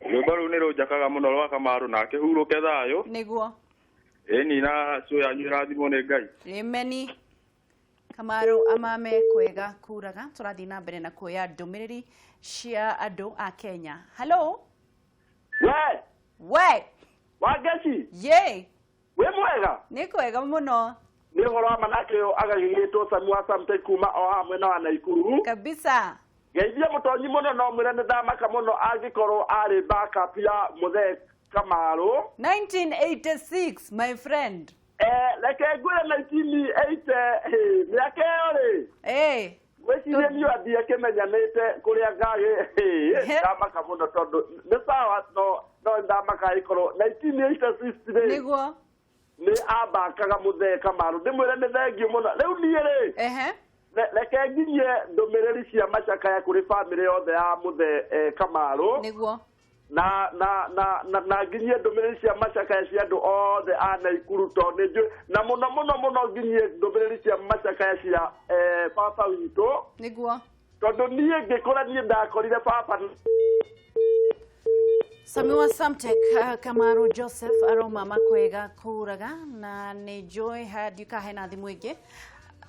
Rwĩmbo rũu nĩ rũnjakaga mũno rwa Kamaru, na akĩhurũke thayũ. Ĩni na cũ yanyu ĩrathimwo nĩ Ngai. Ameni. Kamaru amame kwega kuraga. Tũrathiĩ na mbere na kuoya ndũmĩrĩri cia andũ a Kenya. Hello. We. We. Wangeci. Ye. Wĩ mwega? Nĩ kwega mũno. Nĩ ũhoro wa manake ũyũ agagĩgĩtwo Samu wa Samte kuma o haha mwena wa Naikuru. Geithie mũtonyi mũno, no mwĩre nĩ ndamaka mũno angĩkorwo arĩ backup ya mũthee Kamaru. 1986, my friend. Eh, reke ngwĩre 1980, mĩaka ĩyo rĩ, gwĩciria niĩ athiĩ akĩmenyanĩte kũrĩa ngagĩ, ndamaka mũno tondũ nĩ sawa, no ndamaka ĩkorwo 1986 rĩ nĩ ambakaga mũthee Kamaru. Ndĩmwĩre nĩ thengiũ mũno. Rĩu niĩ rĩ, reke nginyie ndũmĩrĩri cia macakaya kũrĩ bamĩrĩ yothe ya mũthee Kamaru. Na na na na na nginyie ndũmĩrĩri cia macakaya cia andũ othe a Naikuru tondũ nĩ njũĩ na mũno mũno mũno nginyie ndũmĩrĩri cia macakaya cia baba witũ. Nĩguo. Tondũ niĩ ngĩkũra niĩ ndakorire baba. Samiwa Samtek Kamaru Joseph aroma makwega kuraga na nĩ njũĩ ndiũka hena thimũ ĩngĩ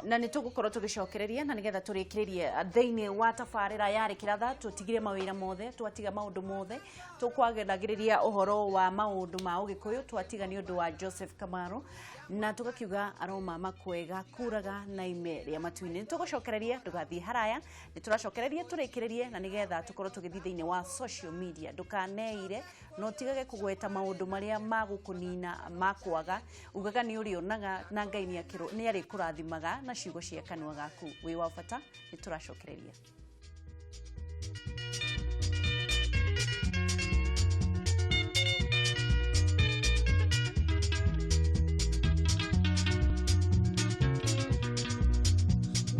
na nĩ tũgũkorwo tũgĩcokereria na nĩgetha tũrĩkĩrĩrie thĩinĩ wa tabarĩra ya Rĩkĩratha tũtigire mawĩra mothe twatiga maũndũ mothe tũkwageragĩrĩria ũhoro wa maũndũ ma ũgĩkũyũ twatiga nĩ ũndũ wa Joseph Kamaru na tũgakiuga aroma makwega kuraga na ime rĩa matu-inĩ. Nĩ tũgũcokereria, ndũgathiĩ haraya, nĩ tũracokereria tũrĩkĩrĩrie na nĩgetha tũkorwo tũgĩthiĩ thĩinĩ wa social media. Ndũkaneire no tigage kũgweta maũndũ marĩa magũkũnina makwaga ugaga nĩ ũrĩonaga na Ngai nĩ arĩkũrathimaga na ciugo cia kanua gaku. Wĩ wa bata, nĩ tũracokereria.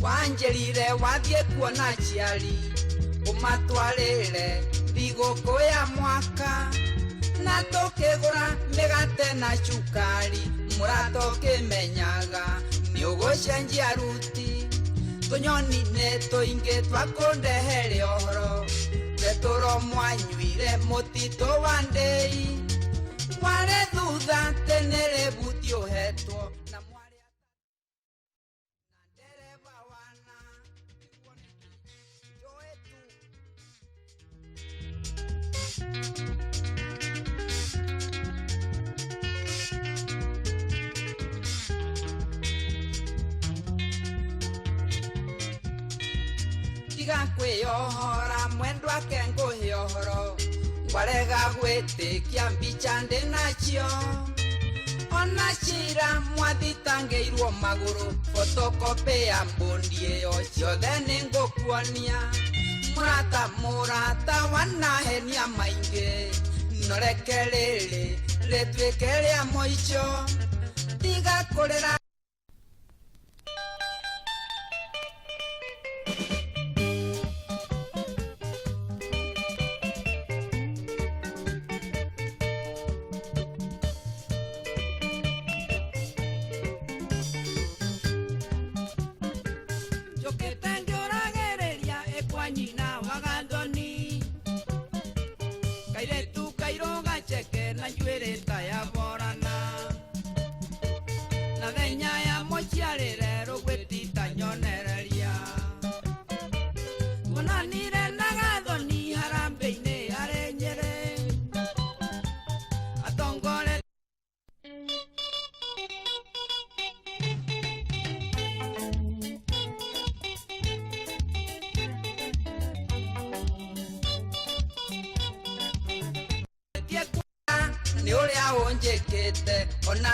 Wanjĩrire wathiĩ kuona aciari ũmatwarĩre thigũkũ ya mwaka na tũkĩgũra mĩgate na cukari mũrata ũkĩmenyaga nĩ ũgũcenjia ruti tũnyoni nĩ tũingĩ twakũndehere ũhoro betũro mwanyuire mũtitũ wa ndĩi warĩ thutha tene rĩbuti ũhetwo na mwarĩ ndereba wana njũĩ tu. Tiga kwĩyohora mwendwa ake ngũhe ũhoro ngwarega gwĩtĩkia mbica ndĩ nacio ona cira mwathitangĩirwo magũrũ photocopy ya mbũndi ĩyo ciothe nĩ ngũkuonia mũrata mũrata wanahenia maingĩ noreke rĩrĩ rĩtuĩke rĩa mũico tiga kũrĩra. Nĩ ũrĩa ũnjĩkĩte ona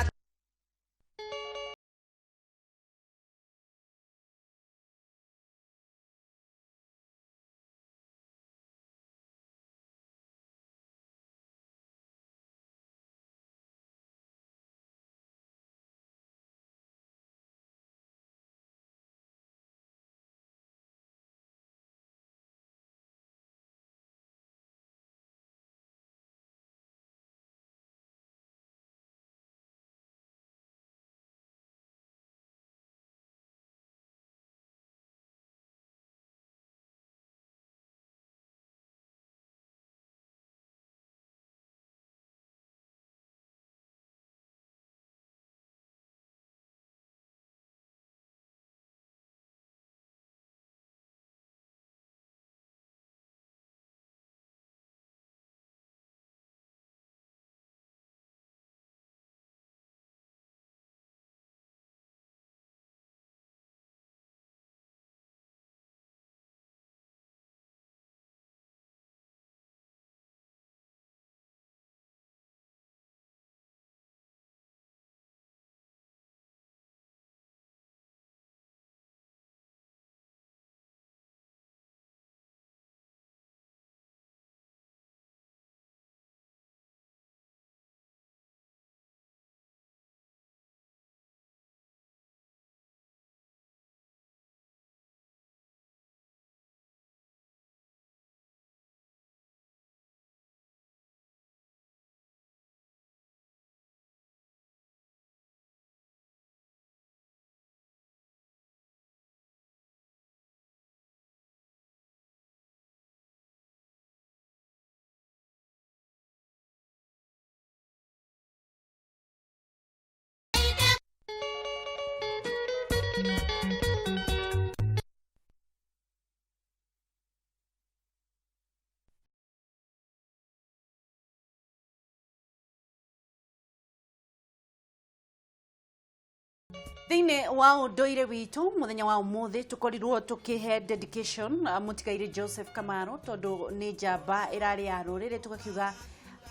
Thĩinĩ wa ũndũire witũ mũthenya wa ũmũthĩ tũkorirwo tũkĩhe dedication mũtigairĩ Joseph Kamaro tondũ nĩ njamba ĩrarĩ ya rũrĩrĩ, tũgakiuga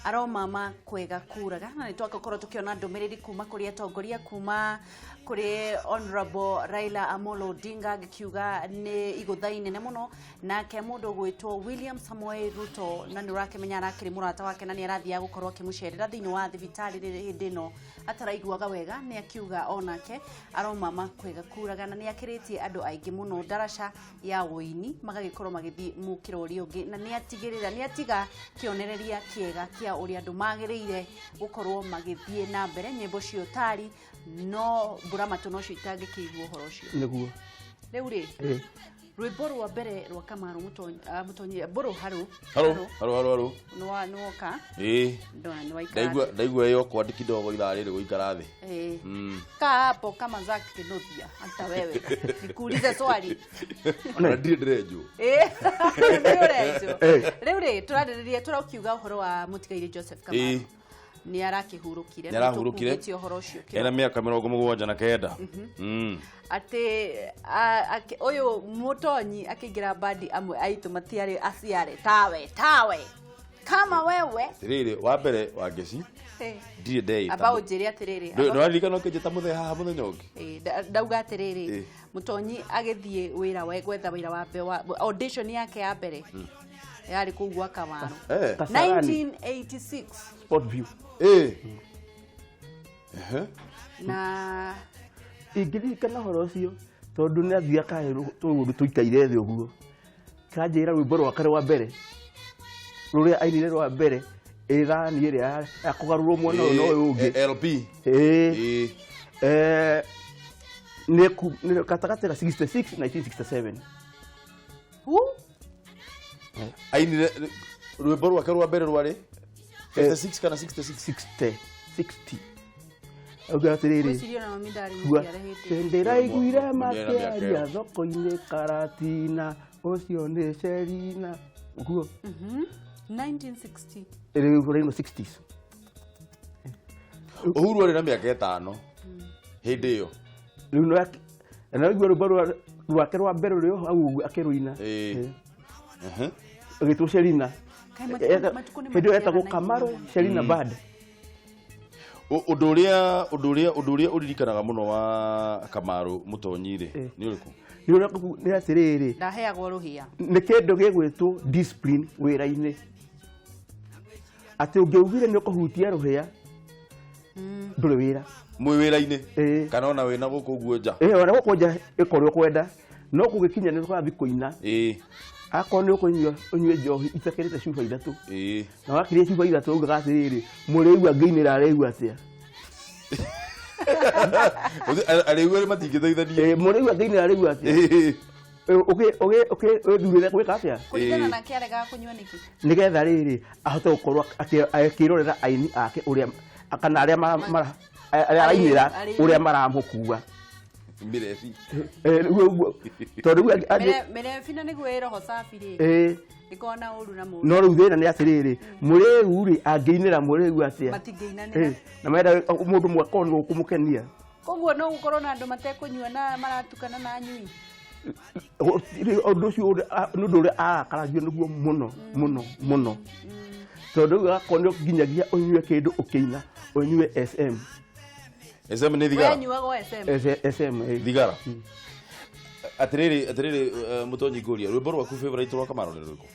aromama kwega kuraga, na nĩ twagakorwo tũkĩona ndũmĩrĩri kuma kũrĩ atongoria, kuma kũrĩ Honorable Raila Amolo Odinga agĩkiuga nĩ igũtha inene mũno, nake mũndũ ũgwĩtwo William Samoei Ruto na nĩ ũrakĩmenya arakĩrĩ mũrata wake na nĩ arathiaga gũkorwo akĩmũcerera thĩinĩ wa thibitarĩ hĩndĩ ĩno ataraiguaga wega, nĩ akiuga onake aromama kwega kuraga, na nĩ akĩrĩtie andũ aingĩ mũno ndaraca ya ũini magagĩkorwo magĩthiĩ mũkĩra ũrĩa ũngĩ, na nĩ atigĩrĩra nĩ atiga kĩonereria kĩega kĩa ũrĩa andũ magĩrĩire gũkorwo magĩthiĩ na mbere. Nyĩmbo cio tari no mbũramatũ nocio itangĩkĩigua ũhoro ũcio. Nĩguo. Rĩu rĩ, rwĩmbo rwa mbere rwa Kamaru Mũtonyi mbũrũ harũ Haro haro haro haro nĩwoka. Ĩĩ. Ndona nĩwaikara. Ndaigua ĩyo kwandĩ kidogo ithaa rĩrĩ gũikara thĩ. Ĩĩ. Kaa hapo kama Zack Kinuthia hata wewe nikuulize swali. Ona ndirĩ ndĩrenjwo. Ĩĩ. Nĩ ũrenjwo. Rĩu rĩ, tũrarĩrĩria tũrakiuga ũhoro wa mũtigairĩ Joseph Kamaru. Nĩ arakĩhurũkire. Nĩ arahurũkire. Nĩ ũhoro ũcio. Ena mĩaka 79. Atĩ ũyũ Mũtonyi akĩingĩra bandi amwe aitũ matiarĩ aciare tawe tawe kama wewe. Atĩrĩrĩ, wa mbere wa ngeci ndirĩ ndeĩta. Amba ũnjĩre atĩrĩrĩ. Nĩwaririkana ũkĩnjĩta mũthee haha mũthenya ũngĩ? Ndauga atĩrĩrĩ, Mũtonyi agĩthiĩ wĩra wa gwetha wĩra wa mbere audition yake ya mbere yarĩ kũu gwa Kamaru 1986 Sport View. Na ingĩririkana ũhoro ũcio tondũ nĩ athiaga kaĩ tũũndũ tũikaire thĩ ũguo, kanjĩra rwĩmbo rwake rwa mbere rũrĩa ainire rwa mbere ĩthani ĩrĩa ya kũgarũrwo mwena ũyũ na ũyũ ũngĩ. LP. Ĩĩ. Nĩ gatagatĩ ga 66 1967. Ainire rwĩmbo rwake rwa mbere rwarĩ 56 kana 66? 60. Auga atĩrĩrĩ, ndĩraiguire makĩaria thoko-inĩ Karatina, ũcio nĩ Sherina. Ũguo. 1960. Rĩu rĩu 60s. Uhuru arĩ na mĩaka 5 hĩndĩ ĩyo. Rĩu no aigua rwĩmbo rwake rwa mbere rũrĩa hau ũguo akĩrũina. Agĩtwo Sherina. Hĩndĩ ĩyo etagwo Kamaru Sherina Band. Ũndũ ũrĩa ũririkanaga mũno wa Kamaru Mũtonyi rĩ nĩ ũrĩkũ? Nĩ ũrĩa nĩ atĩrĩrĩ, ndaheagwo rũhĩa. Nĩ kĩndũ gĩgwĩtwo discipline wĩra-inĩ. Atĩ ũngĩaugire nĩ ũkũhutia rũhĩa ndũrĩ wĩra. Mwĩ wĩra-inĩ kana ona wĩna gũkũ ũguo nja? Ona gũkũ nja ĩkorwo ũkwenda, no kũgĩkinya nĩ ũrathiĩ kũina. Akorwo nĩ ũkũnyua ũnyue njohi itakĩrĩte cuba 3. Na wakiria cuba 3 ugaga atĩrĩrĩ, mũrĩu angĩinĩra arĩu atĩa? Arĩu erĩ matingĩteithania. Mũrĩu angĩinĩra arĩu atĩa? Wĩthurĩre gwĩka atĩa? Kũringana nake aregaga kũnyua nĩkĩ? Nĩgetha rĩrĩ ahote gũkorwo akĩrorera aini ake ũrĩa kana arĩa arainĩra ũrĩa maramũkua. Mĩrebi. Tondũ mĩrebi na nĩguo ĩ roho safi rĩ. Ndĩkoragwo na ũru na mũndũ. No rĩu thĩna nĩ atĩrĩrĩ, mũrĩu rĩ angĩinĩra mũrĩu atĩa? Matingĩinanĩra. Na menda mũndũ ũmwe akorwo nĩ ũkũmũkenia. Koguo no gũkorwo na andũ matekũnyua na maratukana na anyui. Ũndũ ũcio nĩ ũndũ ũrĩa arakaragio nĩguo mũno mũno mũno. Tondũ rĩu agakorwo nĩ nginyagia ũnyue kĩndũ ũkĩina, ũnyue SM. SM nĩ thigara? Wenyuaga SM? SM, thigara. Atĩrĩrĩ, atĩrĩrĩ, Mũtonyi ngũria, rwĩmbo rwaku favorite rwa Kamaru nĩ rũrĩkũ?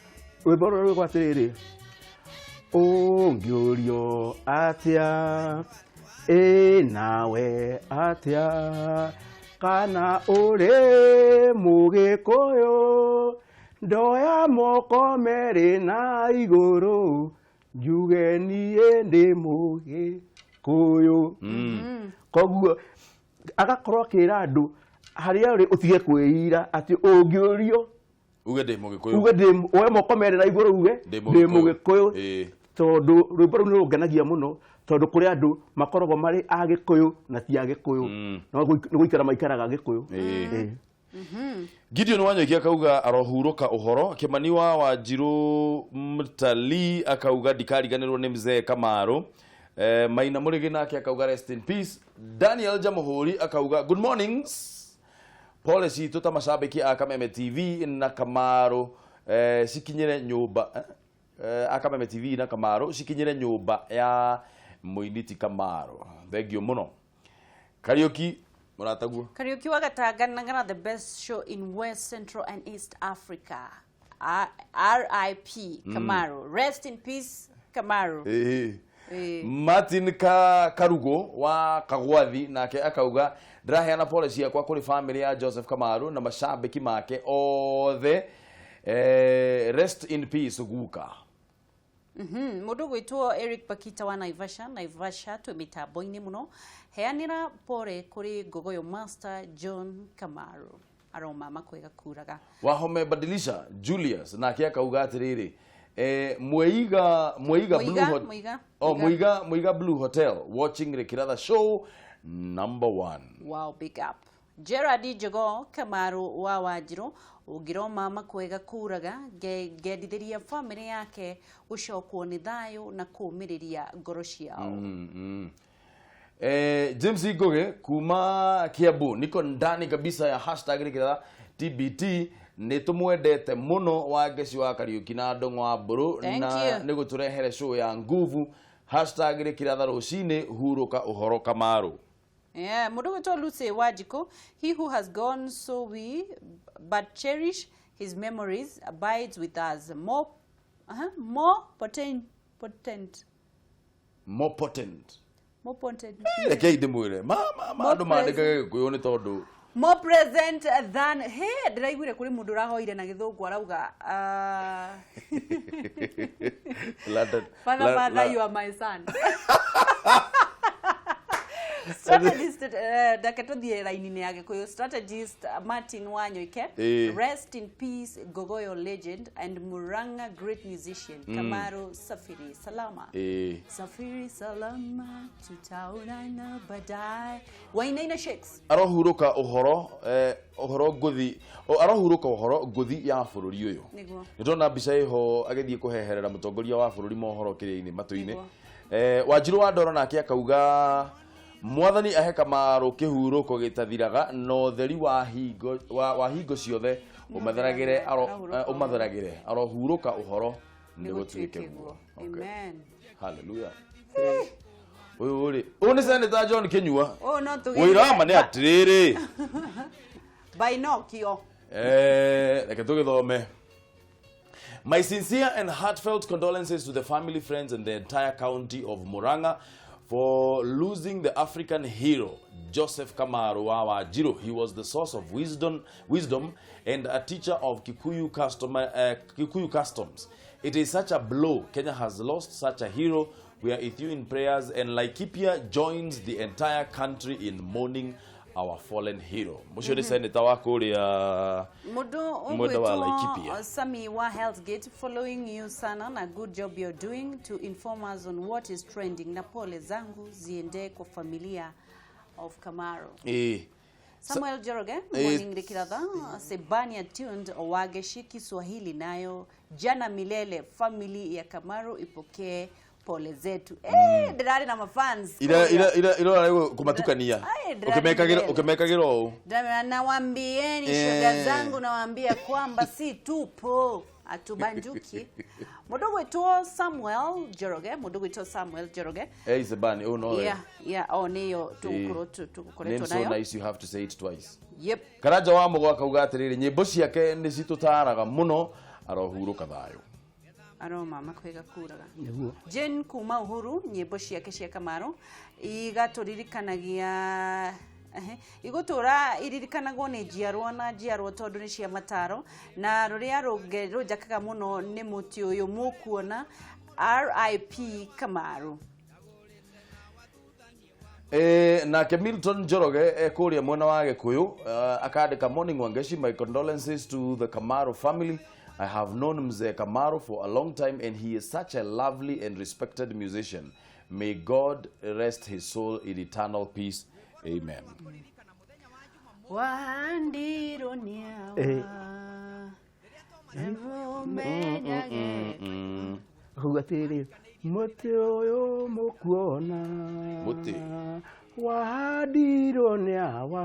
Rwĩmbo rũrĩa rwĩkwo atĩrĩrĩ, ũngĩũrio atĩa ĩ nawe atĩa kana ũrĩ mũgĩkũyũ, ndoya moko merĩ na igũrũ njuge niĩ ndĩ mũgĩkũyũ. Koguo agakorwo akĩra andũ harĩa ũrĩ ũtige kwĩira atĩ ũngĩũrio uge ndĩ mũgĩkũyũ, uge ndĩ woe moko merĩ na igũrũ uge ndĩ mũgĩkũyũ. Tondũ rwĩmbo rũu nĩ rũngenagia mũno, Tondũ kũrĩ andũ makoragwo marĩ a Gĩkũyũ na ti a Gĩkũyũ. No nĩ gũikara maikaraga Gĩkũyũ. Gideon Wanyoike akauga arohurũka ũhoro. Kimani wa Wanjiru Mtalii akauga ndikariganĩrwo nĩ mzee Kamaru. Maina Mũrĩgĩ nake akauga rest in peace. Daniel Jamuhuri akauga good mornings. Pole citũ ta macambĩki a Kameme TV na Kamaru cikinyĩre nyũmba a Kameme TV na Kamaru cikinyĩre nyũmba ya Mũiniti Kamaru. Thank you mũno. Kariuki mũrataguo. Kariuki wa Gatanga Nangana, the best show in West, Central and East Africa. RIP Kamaru. Rest in peace Kamaru. Martin Karugo wa Kagwathi nake akauga ndĩraheana pole ciakwa kũrĩ family ya Joseph Kamaru na macambĩki make othe. Rest in peace guka. Mũndũ gwĩtwo Eric Bakita wa Naivasha, Naivasha twĩ mĩtambo-inĩ mũno. Heanĩra pole kũrĩ Ngogoyo Master John Kamaru. Aroma makwega kuraga. Wahome Badilisha Julius nake akauga atĩrĩrĩ Muiga Muiga Blue Muiga, Oh, Muiga. Muiga Muiga Blue Hotel watching Rikiratha show number 1. Wow, big up. Gerard Jogo Kamaru wa Wanjiru ũngĩroma makwega kuraga ngendithĩria family yake gũcokwo nĩ thayũ na kũũmĩrĩria ngoro ciao. James Ngugi kuma Kiambu niko ndani kabisa ya hashtag Rikiratha TBT nĩ tũmwendete mũno wa Ngeci wa Kariuki na Ndong'o wa Mbũrũ na nĩ gũtũrehere show ya nguvu hashtag Rikiratha rũcinĩ hurũka ũhoro Kamaru. Yeah, mũndũ gwĩtwo Lucy Wanjikũ, he who has gone so we but cherish his memories abides with us more more potent potent more potent more potent rekei ndĩmwĩre ma ma andũ mandĩkaga Gĩkũyũ nĩ tondũ more present than he ndĩraiguire kũrĩ mũndũ ũrahoire na gĩthũngũ arauga Father, Father, you are my son. Strategist ndake tũthiĩ raini-inĩ ya Gĩkũyũ. Strategist Martin Wanyoike, rest in peace Gogoyo legend and Murang'a great musician Kamaru safiri salama. Safiri salama tutaonana baadaye. Wainaina Shakes arohurũka ũhoro ũhoro ngũthi arohurũka ũhoro ngũthi ya bũrũri ũyũ. Nĩguo. Nĩtwona mbica ĩho agĩthiĩ kũheherera mũtongoria wa bũrũri mohoro kĩrĩa-inĩ matũ-inĩ. Wanjiru wa Ndoro nake akauga Mwathani ahe Kamaru kĩhurũko gĩtathiraga na ũtheri wa hingo wa hingo ciothe ũmatheragĩre ũmatheragĩre arohurũka ũhoro nĩ gũtuĩke guo. Amen. Hallelujah. Ũyũ rĩ, ũyũ nĩ Senator John Kinyua. Oh, no tũgĩthiĩ. Wĩra ma nĩ atĩrĩrĩ. Binokio. Reke tũgĩthome. My sincere and heartfelt condolences to the family, friends and the entire county of Murang'a for losing the African hero Joseph Kamaru wa Wanjiru. He was the source of wisdom and a teacher of Kikuyu customs. It is such a blow. Kenya has lost such a hero. We are with you in prayers, and Laikipia joins the entire country in mourning our fallen hero. Mũcio nĩ senator wa kũrĩa Mũndũ wa Laikipia. Sami wa Health Gate, following you sana na good job you're doing to inform us on what is trending, na pole zangu ziende kwa familia of Kamaru. Samuel Njoroge, morning Rikiratha, Sebania tuned Wageshi Kiswahili nayo jana milele, family ya Kamaru ipokee pole zetu. Ndĩrarĩ na mafans. Ira ira ira ira kumatukania. Ukimekagĩra ũũ. Nawaambieni shoga zangu, nawaambia kwamba si tupo atubanduki. Mũndũ gwĩtwo Samuel Njoroge, mũndũ gwĩtwo Samuel Njoroge. Sebani, oh no. Yeah, yeah, oh niyo tukoretwo nayo. So nice you have to say it twice. Yep. Karanja wa Mũgo akauga atĩrĩrĩ, nyĩmbo ciake nĩ citũtaraga mũno, arohurũka thayũ. Aroma makwega kuraga. Jane kuma Uhuru, nyĩmbo ciake cia Kamaru igatũririkanagia igũtũra iririkanagwo nĩ njiarwa na njiarwa tondũ nĩ cia mataro, na rũrĩa rũnjakaga mũno nĩ mũtĩ ũyũ mũkuona RIP Kamaru. Nake Milton Njoroge kũrĩa mwena wa Gĩkũyũ akandĩka, morning Wangeshi, my condolences to the Kamaru family. I have known Mzee Kamaru for a long time and he is such a lovely and respected musician. May God rest his soul in eternal peace. Amen. Wandirwo nĩ awa Nĩmũmenyage. Akauga atĩrĩrĩ, mũtĩ ũyũ mũkuona Mũtĩ. Wahandirwo nĩ awa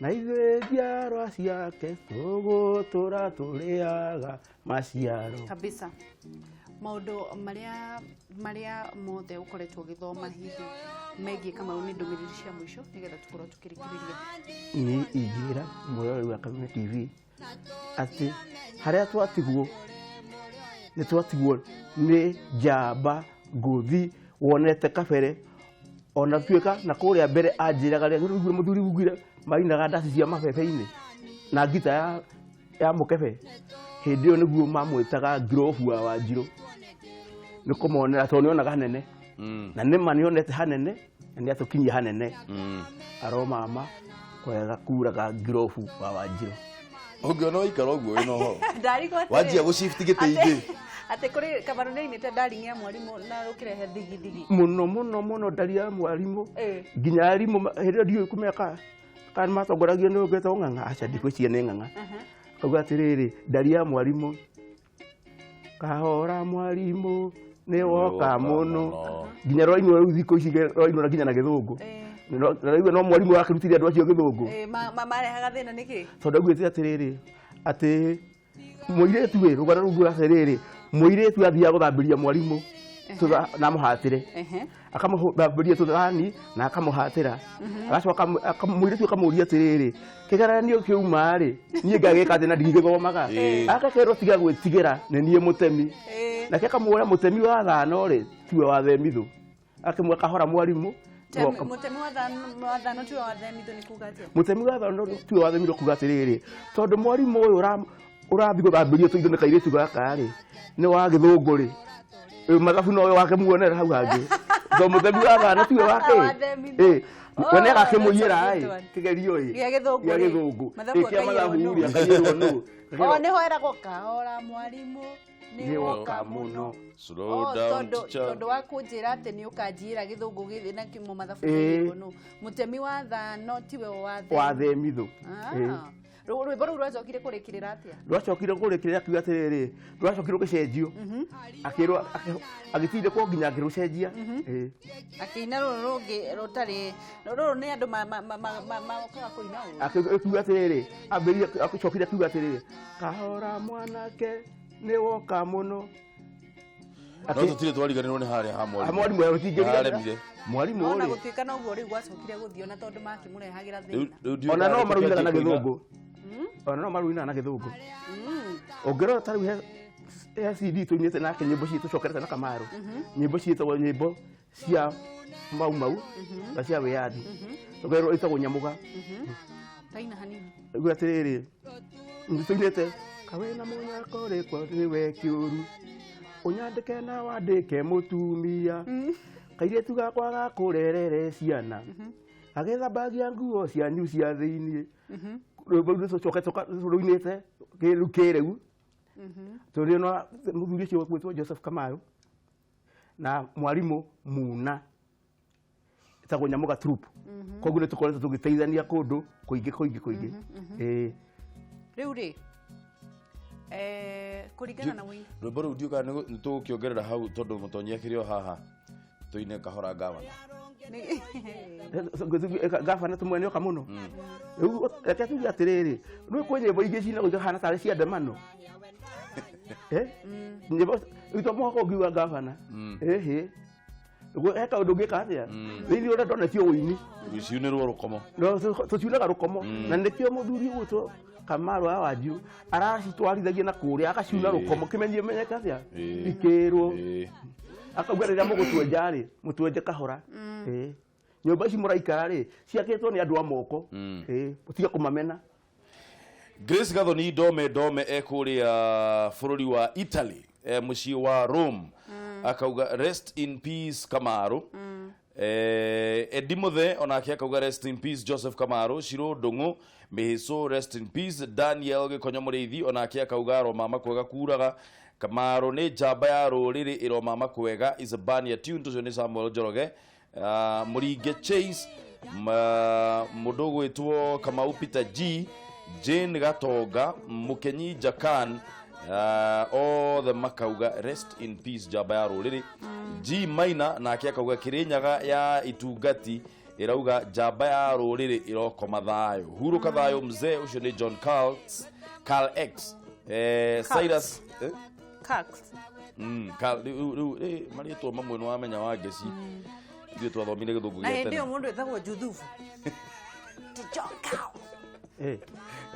na ithuĩ njiarwa ciake tũgũtũra tũrĩaga maciaro. Kabisa. Maũndũ marĩa marĩa mothe ũkoretwo ũgĩthoma hihi megiĩ Kamau nĩ ndũmĩrĩri cia mũico nĩgetha tũkorwo tũkĩrĩkĩrĩria. Nĩ ingĩra mwĩroreri wa Kameme TV atĩ harĩa twatigwo nĩ twatigwo nĩ njamba ngũthi wonete kabere ona tuĩka na kũrĩa mbere anjĩraga rĩrĩa rĩu mũthuri ugire mainaga ndaci cia mabebe-inĩ na ngita ya mũkebe. Hĩndĩ ĩyo nĩguo mamwĩtaga Ngirobu wa Wanjirũ nĩ kũmonera tondũ nĩonaga hanene. Na nĩma nĩonete hanene na nĩatũkinyia hanene. Aromama kwega kuraga Ngirobu wa Wanjirũ. Ũngĩona waikara ũguo wĩna ũhoro. Ndarigwo atĩrĩ. Wanjia gũshift gĩtĩ-inĩ. Atĩ kũrĩ Kamaru nĩainĩte ndaringi ya mwarimũ na ũkĩrehe thigithigi. Mũno mũno mũno ndari ya mwarimũ. Nginya arimũ hĩndĩ ĩyo ndiũĩ kũmenya kana matongoragio nĩ ũngĩtwo ng'ang'a. Aca ndikwĩciria nĩ ng'ang'a. Akauga atĩrĩrĩ, ndari ya mwarimũ. Kahora mwarimũ nĩ woka mũno. Nginya rwainwo rĩu thikũ ici rwainwo na nginya na gĩthũngũ. Na rĩu no mwarimũ wakĩrutire andũ acio gĩthũngũ. Marehaga thĩna nĩkĩ? Tondũ augĩte atĩrĩrĩ, atĩ mũirĩtu ĩ, rũgano rũu rugaga atĩrĩrĩ, mũirĩtu athiaga gũthambĩria mwarimũ na amũhatĩre. Akamũthambĩria tũthani na akamũhatĩra. Agacoka mũirĩtu akamũria atĩrĩrĩ, kĩgeranio kĩauma rĩ, niĩ ngagĩka atĩ na ndigĩthomaga. Agakerwo tiga gwĩtigĩra, nĩ niĩ mũtemi. Nake akamwĩra mũtemi wa thano rĩ, tiwe wa themithũ. Akĩmwĩra kahora mwarimũ. Mũtemi wa thano tiwe wa themithũ nĩ kuga atĩa? Mũtemi wa thano tiwe wa themithũ kuga atĩrĩrĩ, tondũ mwarimũ ũyũ ũrathiĩ gũthambĩrio tũindo nĩ kairĩtu gaka rĩ, nĩ wa gĩthũngũ rĩ. Mathabu nowe wake muonera hau hangĩ. Tondũ mũtemi wa thano tiwe wake. Wa themithũ. We nĩ agakĩmũiyĩra That's a ĩ, good one. kĩgerio ĩ. Gĩa gĩthũngũ Gĩa rĩ. gĩthũngũ. Mathabu Kĩa mathabu akaiyĩrwo rĩ, nũ. akaiyĩrwo nũ. O, nĩho eragwo kahora mwarimũ nĩ Nĩ woka woka mũno. mũno. Slow Oh, down, tondũ teacher. tondũ wa kũnjĩra atĩ nĩ ũkanjĩra gĩthũngũ gĩthĩ na kĩmo mathabu kaiyĩrwo nũ. Mũtemi wa thano tiwe wa themithũ. Wa themithũ. Rwĩmbo rũu rwacokire kũrĩkĩrĩra atĩa? Rwacokire kũrĩkĩrĩra akiuga atĩrĩrĩ, rwacokire rũgĩcenjio. Akĩrwo, agĩtindĩkwo nginya akĩrũcenjia. Akĩina rũrũ rũngĩ rũtarĩ, rũrũ nĩ andũ mokaga kũina ũru. Akiuga atĩrĩrĩ, ambĩrĩria, acokire akiuga atĩrĩrĩ, kahora mwanake nĩ woka mũno. No tũtirĩ twariganĩrwo nĩ harĩa ha mwarimũ. Ha mwarimũ, ya gũtingĩriganĩra. Haremire. Mwarimũ Ona rĩ. gũtuĩka noguo rĩu gwacokire gũthiĩ ona tondũ makĩmũrehagĩra Rĩu, thĩna. rĩu ndiũĩ Ona no kana marũinaga na tũkĩanjia kũina. gĩthũngũ. Ona no marũinaga na gĩthũngũ. Ũngĩrora ta rĩu he CD tũinĩte nake nyĩmbo citũ tũcokerete na Kamaru. Nyĩmbo ciĩtagwo nyĩmbo cia Mau Mau na cia wĩyathi. Tũkerwo ĩtagwo Nyamũga. Taina hanini. Rĩu atĩrĩrĩ, nĩtũinĩte kawĩna mũnyako rĩkwa nĩwe kĩũru. Ũnyandĩke na wandĩke mũtumia. Kairĩtu gakwa gakũrerere ciana. Agĩthambagia nguo cianyu cia thĩiniĩ. Rwĩmbo rũu nĩtũcokete rũinĩte kĩrĩu kĩrĩu. Tũrĩ na mũthuri ũcio ũgwĩtwo Joseph Kamaru na mwarimũ Muna ĩtagwo Nyamũga Troupe. Koguo nĩtũkoretwo tũgĩteithania kũndũ kũingĩ kũingĩ kũingĩ. Rĩu rĩ, kũringana na wĩini. Rwĩmbo rũu ndiũĩ kana nĩtũgũkĩongerera hau tondũ mũtonyi akĩrĩ o haha tũine kahora gavana. Gavana tũmwe nĩoka mũno. Rĩu reke tuge atĩrĩrĩ, rĩu kwĩ nyĩmbo ingĩ cinagwo ikahana tarĩ cia ndemano. Nyĩmbo rĩu to mũhaka ũngiuga gavana. Ĩhĩ. Ũguo he kaũndũ ũngĩka atĩa? Thĩinĩ ũrĩa ndonetio ũini. Gũciunĩrwo rũkomo. No, tũciunaga rũkomo. Na nĩkĩo mũthuri ũgwĩtwo Kamaru wa Wanjiru aracitwarithagia na kũrĩa akaciuna rũkomo kĩmenyie menyeke atĩa? Ikĩrwo. Akauga rĩrĩa mũgũtwenja rĩ, mũtwenje kahora. Nyũmba ici mũraikara rĩ, ciakĩtwo nĩ andũ a moko. Mũtige kũmamena. Grace Gathoni Ndome Ndome ekũrĩa bũrũri wa Italy, mũciĩ wa Rome. Akauga rest in peace Kamaru. Eddie Muthe onake akauga rest in peace Joseph Kamaru. Shiro Ndung'u May his soul rest in peace. Daniel Gikonyo Mũrĩithi onake akauga Roma makwega kuraga. Kamaru nĩ njamba ya rũrĩrĩ ĩromama kwega Isabania tune tũcio nĩ Samuel Njoroge. Mũringe Chase, mũndũ ũgwĩtwo Kamau Peter G, Jane Gatonga, Mũkenyi Jakan, othe makauga rest in peace njamba ya rũrĩrĩ. G Maina nake akauga Kĩrĩnyaga ya itungati ĩrauga njamba ya rũrĩrĩ ĩrokoma thayũ, hurũka thayũ mzee. Ũcio nĩ John Carl, Carl X, Cyrus, Cax. Carl, rĩu marĩtwa mamwe nĩ wamenya wa ngeci ithuĩ twathomire gĩthũngũ Na gĩa hĩndĩ ĩyo tene. Mũndũ etagwo Juthubu. Ti John Cow.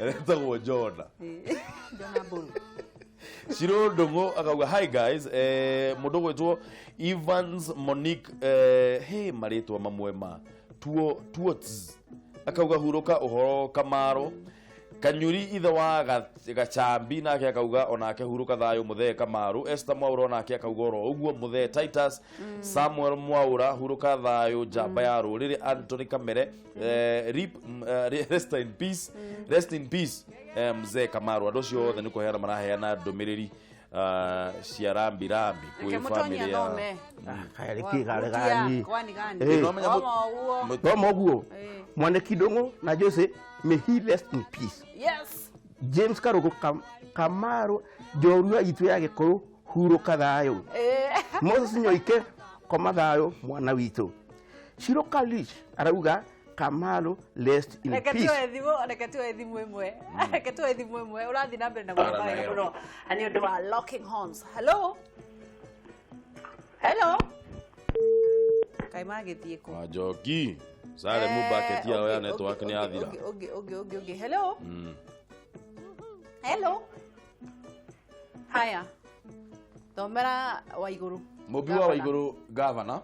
Etagwo Jona. Jona Mburu. Shiro Ndung'u akauga hi guys, mũndũ ũgwĩtwo Evans Monique, he marĩtwa mamwe ma tuo tuots, akauga hurũka ũhoro Kamaro. Kanyuri ithe wa Gachambi nake akauga onake hurũka thayũ mũthee Kamaru. Esther Mwaura onake akauga oro ũguo mũthee. Titus Samuel Mwaura, hurũka thayũ njamba ya rũrĩrĩ. Anthony Kamere, rip, rest in peace, rest in peace, mzee Kamaru. Andũ acio othe nĩ kũheana maraheana ndũmĩrĩri cia rambi rambi Reke kwĩ mũtonyi family ya athome. Kaya rĩkĩ gare gani? Kwani gani? Nĩwamenya Thoma ũguo. Thoma ũguo. Mwaniki Ndung'u na Jose, may he rest in peace. James Karugu, Kamaru njorua itũ ya Gĩkũyũ, hurũka thayũ. Moses Nyoike, koma thayũ mwana witũ. Shiro Kalish arauga Kamaru rest in Reke peace. tuoe thimũ, reke tuoe thimũ ĩmwe, reke tuoe thimũ ĩmwe. Ũrathiĩ na mbere na gwĩka wega mũno na nĩ ũndũ wa locking horns. Hello, hello, kaĩ magĩthiĩ kũ? Wanjoki sare mu bucket yao ya network nĩ yathira. Ũngĩ, ũngĩ, ũngĩ, ũngĩ. Hello, hello. Haya, thomera wa igũrũ. Mũmbi wa Waigũrũ, gavana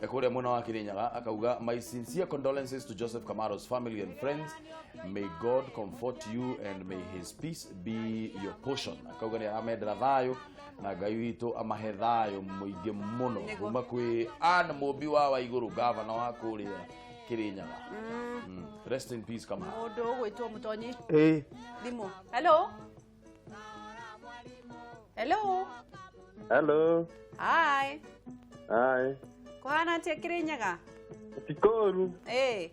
kũrĩa mwena wa Kirinyaga, akauga my sincere condolences to Joseph Kamaro's family and friends. May God comfort you and may his peace be your portion. Akauga nĩ aramendera thayũ na Ngai witũ amahe thayũ mũingĩ mũno. Kuma kwĩ Ann Mũmbi wa Waigũrũ, gavana wa kũrĩa Kirinyaga. Rest in peace, Kamaro. Mũndũ ũgwĩtwo Mũtonyi. Thimũ. Hello, hello. Hello. Hi. Hi. Kũhana atĩa Kĩrĩnyaga? Ti kũru. Ĩ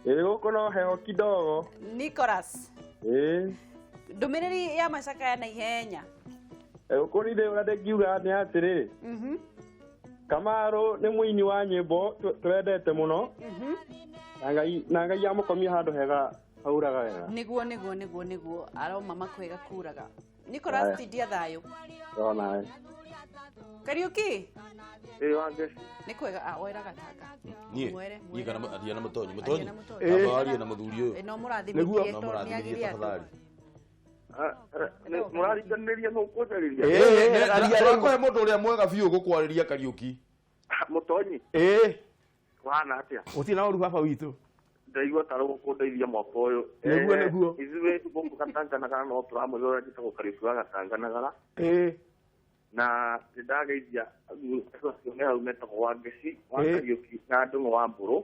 gũkũ no heho kidogo. Nicholas. Ĩ. Ndũmĩrĩri ya macakaya na ihenya. Gũkũ nĩ ũrĩa ndingiuga nĩ atĩrĩ. Kamaru nĩ mũini wa nyĩmbo twendete mũno. Na Ngai amũkomie handũ hega hauraga wega. Nĩguo aroma makwega kuraga. Nicholas. Haya. Tindia thayũ. Onawe. Kariuki. Ĩ Wangeci. Nĩ kwega. Ah, oera gatanga. Niĩ Mwere, niĩ kana aria na mũtonyi. Aria Mũtonyi. na Mũtonyi. Amba arie na mũthuri ũyũ. No mũrathimithie No tondũ nĩ mũrathimithie agĩre andũ. tafadhali. Mũrariganĩria nũ kũnjarĩria? Aria rĩu. Tũrakũhe mũndũ ũrĩa mwega biũ gũkwarĩria, Kariũki. Mũtonyi. Kũhana atĩa? Gũtirĩ na ũru baba witũ. Ndaigua tarĩ gũkũndeithia mwaka ũyũ. Nĩguo, nĩguo. Ithuĩ gũkũ Gatanganagara no tũramwĩrora, njĩtagwo Kariũki wa Gatanganagara. Na nĩndageithia athuri acio me hau metagwo Wangeci wa Kariũki na Ndũng'ũ wa Mbũrũ.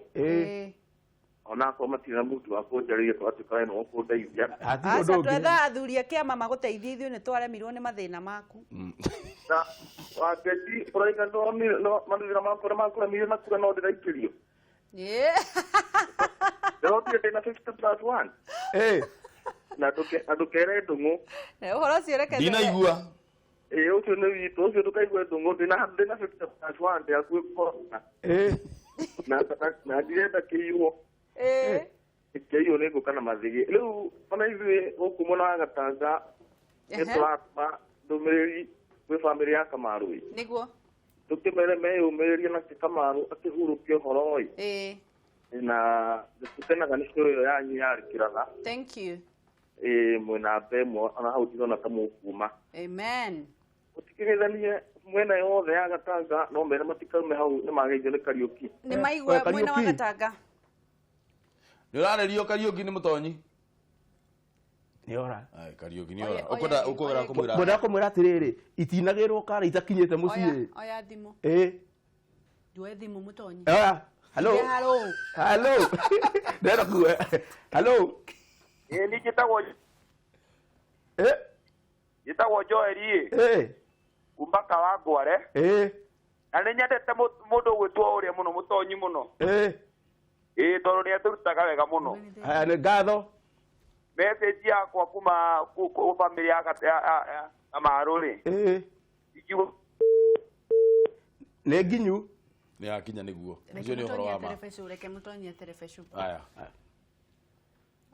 Onakorwo matirĩ na mũndũ wa kũnjarĩria, tũgatuĩka we nĩwe ũkũndeithia. Hatirĩ Aca ũndũ ũngĩ. twetha athuri a kĩama magũteithie, ithuĩ nĩ twaremirwo nĩ mathĩna maku. Na Wangeci ũraiga no mathĩna makwa nĩ makũremirie na kura no ndĩraikĩrio. Ndĩrotire ndĩna 50 plus 1. Na ndũkere Ndũng'ũ. Ũhoro ũcio reke Ndinaigua. Ĩ ũcio nĩ witũ ũcio, ndũkaigue Ndũng'ũ ndĩna 50 plus 1 ndĩ hakuhĩ kũhotana. Na ndirenda kĩiywo. Kĩiywo nĩ ngũka na mathĩgĩ rĩu. Ona ithuĩ gũkũ mwena wa Gatanga nĩ tũratũma ndũmĩrĩri kwĩ bamĩrĩ ya Kamaru ĩ. Tũkĩmere meyũmĩrĩrie nake Kamaru akĩhurũkia ũhoro ĩ. Na tũkenaga nĩ show ĩyo yanyu ya Kĩraga. Thank you. Ĩ mwĩna mbe ĩmwe ona hau ndirona ta mũkuma. Amen. Mũtikĩgethanie mwena yothe ya Gatanga, no mere matikaume hau nĩ mageithio nĩ Kariũki. Nĩ maigua mwena wa Kariũki. Gatanga. Nĩ ũrarĩrio, Kariũki, nĩ mũtonyi. Nĩ ora. Ai, Kariũki nĩ Oya, ora. Ũkwenda oya, ũkwenda oya. kũmwĩra. Ngwendaga kũmwĩra atĩrĩrĩ, itinagĩrwo kara itakinyĩte mũciĩ. Oya, oya thimũ. Nduoe thimũ, Mũtonyi. Oya. Hello. Hello. Hello, ndĩrenda kuga hello. Ĩ niĩ njĩtagwo njĩtagwo Joel ĩ. Kuma Kawangware. Ĩĩ. Na nĩ nyendete mũndũ ũgwĩtwo ũrĩa mũno mũtonyi mũno. Ĩĩ. Ĩĩ tondũ nĩ atũrutaga wega mũno. Haya nĩ ngatho. Message yakwa kuma family ya Kamaru rĩ. Ĩĩ. Nĩ nginyu. Nĩ yakinya nĩguo. Ũcio nĩ ũhoro wa ma. Reke mũtonyie terebecũ. Haya.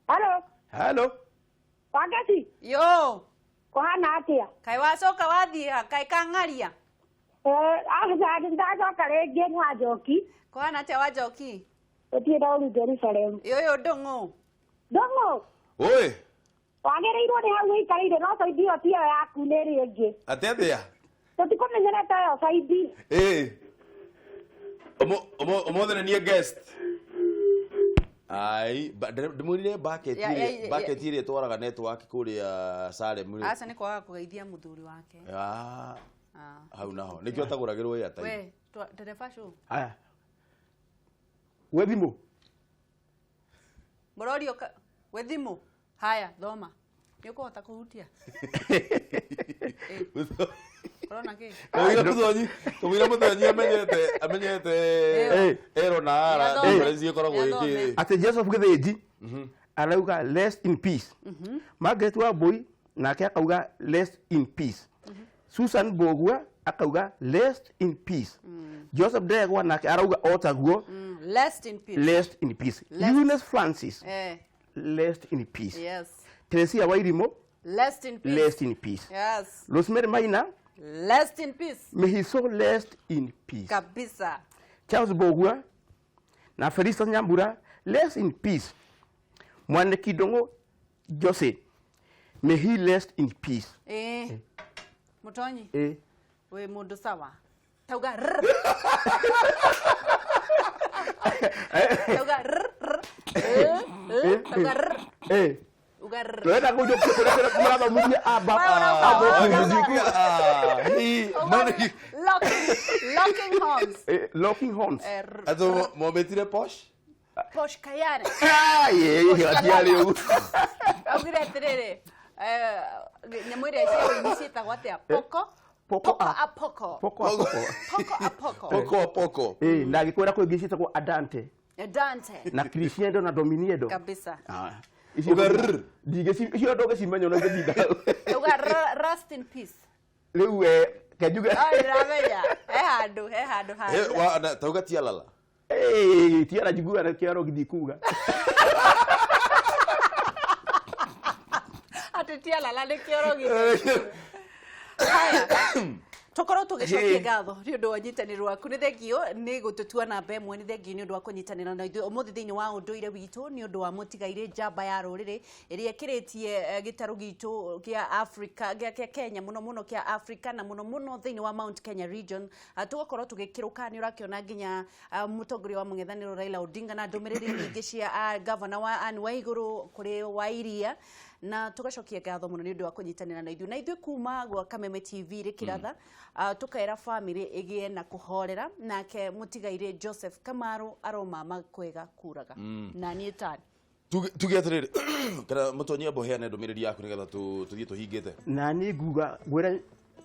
Halo. Halo. Wangeci. Yo. Kũhana atĩa? Kaĩ wacoka wathiĩ ha? Kaĩ kang'aria? Aca ndacoka rĩngĩ nĩ Wanjoki. Kũhana atĩa Wanjoki? Gũtirĩ na ũru Jerusalem. Ũyũ Ndũng'ũ. Ndũng'ũ. Oi. Wagĩrĩirwo nĩ hau ũikarĩire no saidi ĩyo tiyo yaku nĩ ĩrĩa ĩngĩ. Atĩa atĩa? Tũtikũmenyerete ĩyo saidi. Ĩĩ. Ũmũthĩ nĩ niĩ guest. Ai, ndĩmwĩrire bucket ĩrĩa ĩtwaraga network kũrĩa Salem rĩ. Aca nĩ kwaga kũgeithia mũthuri wake. Ah. Hau naho nĩkĩo atagũragĩrwo airtime. We, ndereba cũ. Haya. We thimũ. Mũrorio we thimũ. Haya, thoma. Nĩ ũkũhota kũhutia? Ũrona kĩ? Tũmũira mũtonyi amenyete ero na ara difference ĩkoragwo ĩkĩ. Atĩ Joseph Gĩthĩnji arauga rest in peace. Margaret Wambui nake akauga rest in peace. Susan Mbugua akauga rest in peace. Joseph Ndegwa nake arauga o taguo rest in peace. Rest in peace. Eunice Francis rest in peace. Yes. Teresia Wairimo rest in peace. Rest in peace. Yes. Rosemary Maina rest in peace. May he so rest in peace. Kabisa. Charles Mbugua na Felista Nyambura rest in peace. Mwaniki Ndung'u Jose may he rest in peace. Eh. Mutonyi. Eh. We mundu sawa. Tauga r. Tauga r r. Tauga r. Eh. Uga r. Twenda kujo kũrĩa aba. Locking horns. Locking horns. Atho mwametire posh? Posh Kayane. Ah, ye, atiarĩ ũguo. Augire atĩrĩrĩ, nyamũ ĩrĩa cia ũini ciĩtagwo atĩa? Poko? Poko a poko. Poko a poko. Poko a poko. Poko a poko. Eh, na agĩkwĩra kwĩ ingĩ ciĩtagwo Adante. Adante. Na Crescendo na Dominiedo. Kabisa. Ah. Icio icio ndũngĩcimenya ona ingĩtinda. Uga rest in peace. Rĩu kenjuge. Oh, ndĩramenya. He handũ, he handũ handũ. Tauga tialala. Eh, tiara njiguaga na kĩaro gĩthiĩ kuga. Atĩ tialala nĩ kĩoro gĩthiĩ. Haya. Tũkorwo tũgĩcokia ngatho nĩ ũndũ wa ũnyitanĩri waku. Nĩ thengio nĩ gũtũtua namba ĩmwe, nĩ thengio nĩ ũndũ wa kũnyitanĩra na ithuĩ ũmũthĩ thĩinĩ wa ũndũire witũ, nĩ ũndũ wa mũtigairĩ njamba ya rũrĩrĩ ĩrĩa ĩkĩrĩtie gĩtarũ gitũ kĩa Africa, gĩa Kenya, mũno mũno kĩa Africa na mũno mũno thĩinĩ wa Mount Kenya region. Tũgakorwo tũgĩkĩrũka, nĩ ũrakĩona nginya mũtongoria wa mũng'ethanĩro Raila Odinga na ndũmĩrĩri nyingĩ cia gavana wa Anne Waigũrũ kũrĩ Wairia, na tugacokia ngatho mũno nĩ ũndũ wa kũnyitanĩra na ithuĩ na ithuĩ kuma gwa Kameme TV rĩkĩratha tukaira family ĩgĩe na kũhorera nake mũtigairĩ Joseph Kamaru aromama kwega kuraga na niĩ tani tuge atĩrĩrĩ kana mũtonyi ambo heane ndũmĩrĩri yaku nĩgetha tũthiĩ tũhingĩte. Na niĩ nguga ngwĩre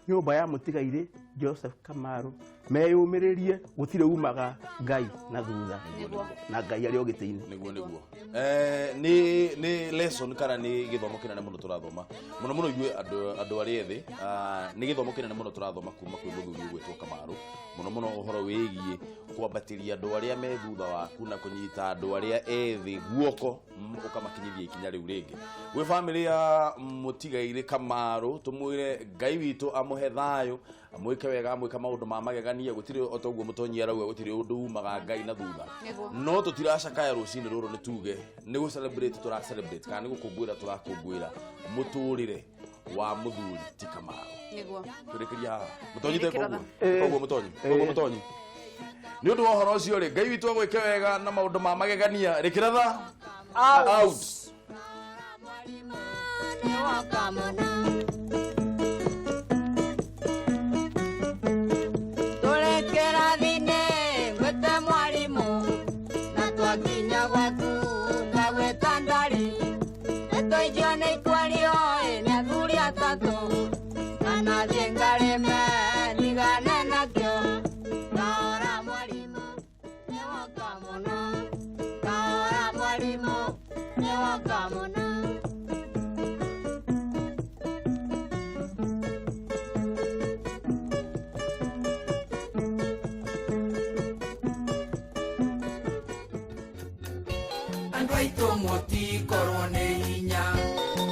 nyũmba ya mũtigairĩ Joseph Kamaru meyũmĩrĩrie gũtirĩ umaga Ngai na thutha na Ngai arĩ o gĩtĩ-inĩ. Nĩguo nĩguo. Nĩ lesson kana nĩ gĩthomo kĩnene mũno tũrathoma mũno mũno ithuĩ andũ arĩa ethĩ, nĩ gĩthomo kĩnene mũno tũrathoma kuma kwĩ mũthuri ũgwĩtwo Kamaru, mũno mũno ũhoro wĩgiĩ kwambatĩria andũ arĩa me thutha waku na kũnyita andũ arĩa ethĩ guoko ũkamakinyithia ikinya rĩu rĩngĩ. Gwĩ family ya mũtigairĩ Kamaru tũmwĩre Ngai witũ amũhe thayũ, amwĩke wega, amwĩke maũndũ ma magegania, gũtirĩ o toguo mũtonyi arauga gũtirĩ ũndũ umaga Ngai na thutha. No tũtiracakaya rũcinĩ rũrũ nĩ tuge nĩ gũ celebrate tũra celebrate kana nĩ gũkũngũĩra tũrakũngũĩra mũtũrĩre wa mũthuri ti Kamaru. Nĩguo. Tũrĩkĩria haha. Mũtonyi te koguo. Koguo mũtonyi. Koguo mũtonyi. Nĩ ũndũ wa ũhoro ũcio rĩ, Ngai witũ agwĩke wega na maũndũ ma magegania. Rĩkĩratha out. Nĩ athuri atatũ, kana thiĩ ngarĩme. ũtonga mũno. Andũ aitũ mũtikorwo nĩ hinya,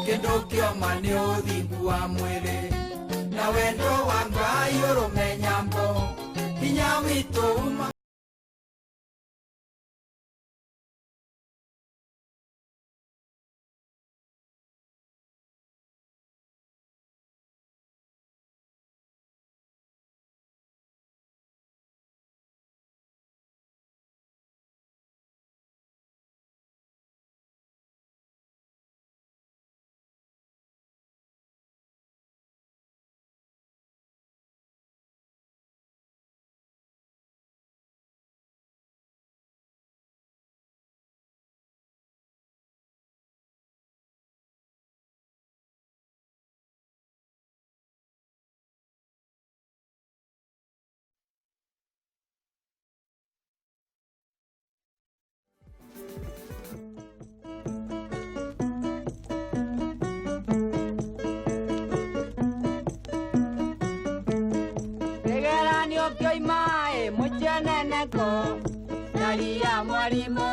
kĩndũ kĩoma nĩ ũthingu wa mwĩrĩ na wendo wa Ngai ũrũme nyambo, hinya witũ uma. Kĩgeranio kĩoima ĩ mũceneneko, Ndaria mwarimũ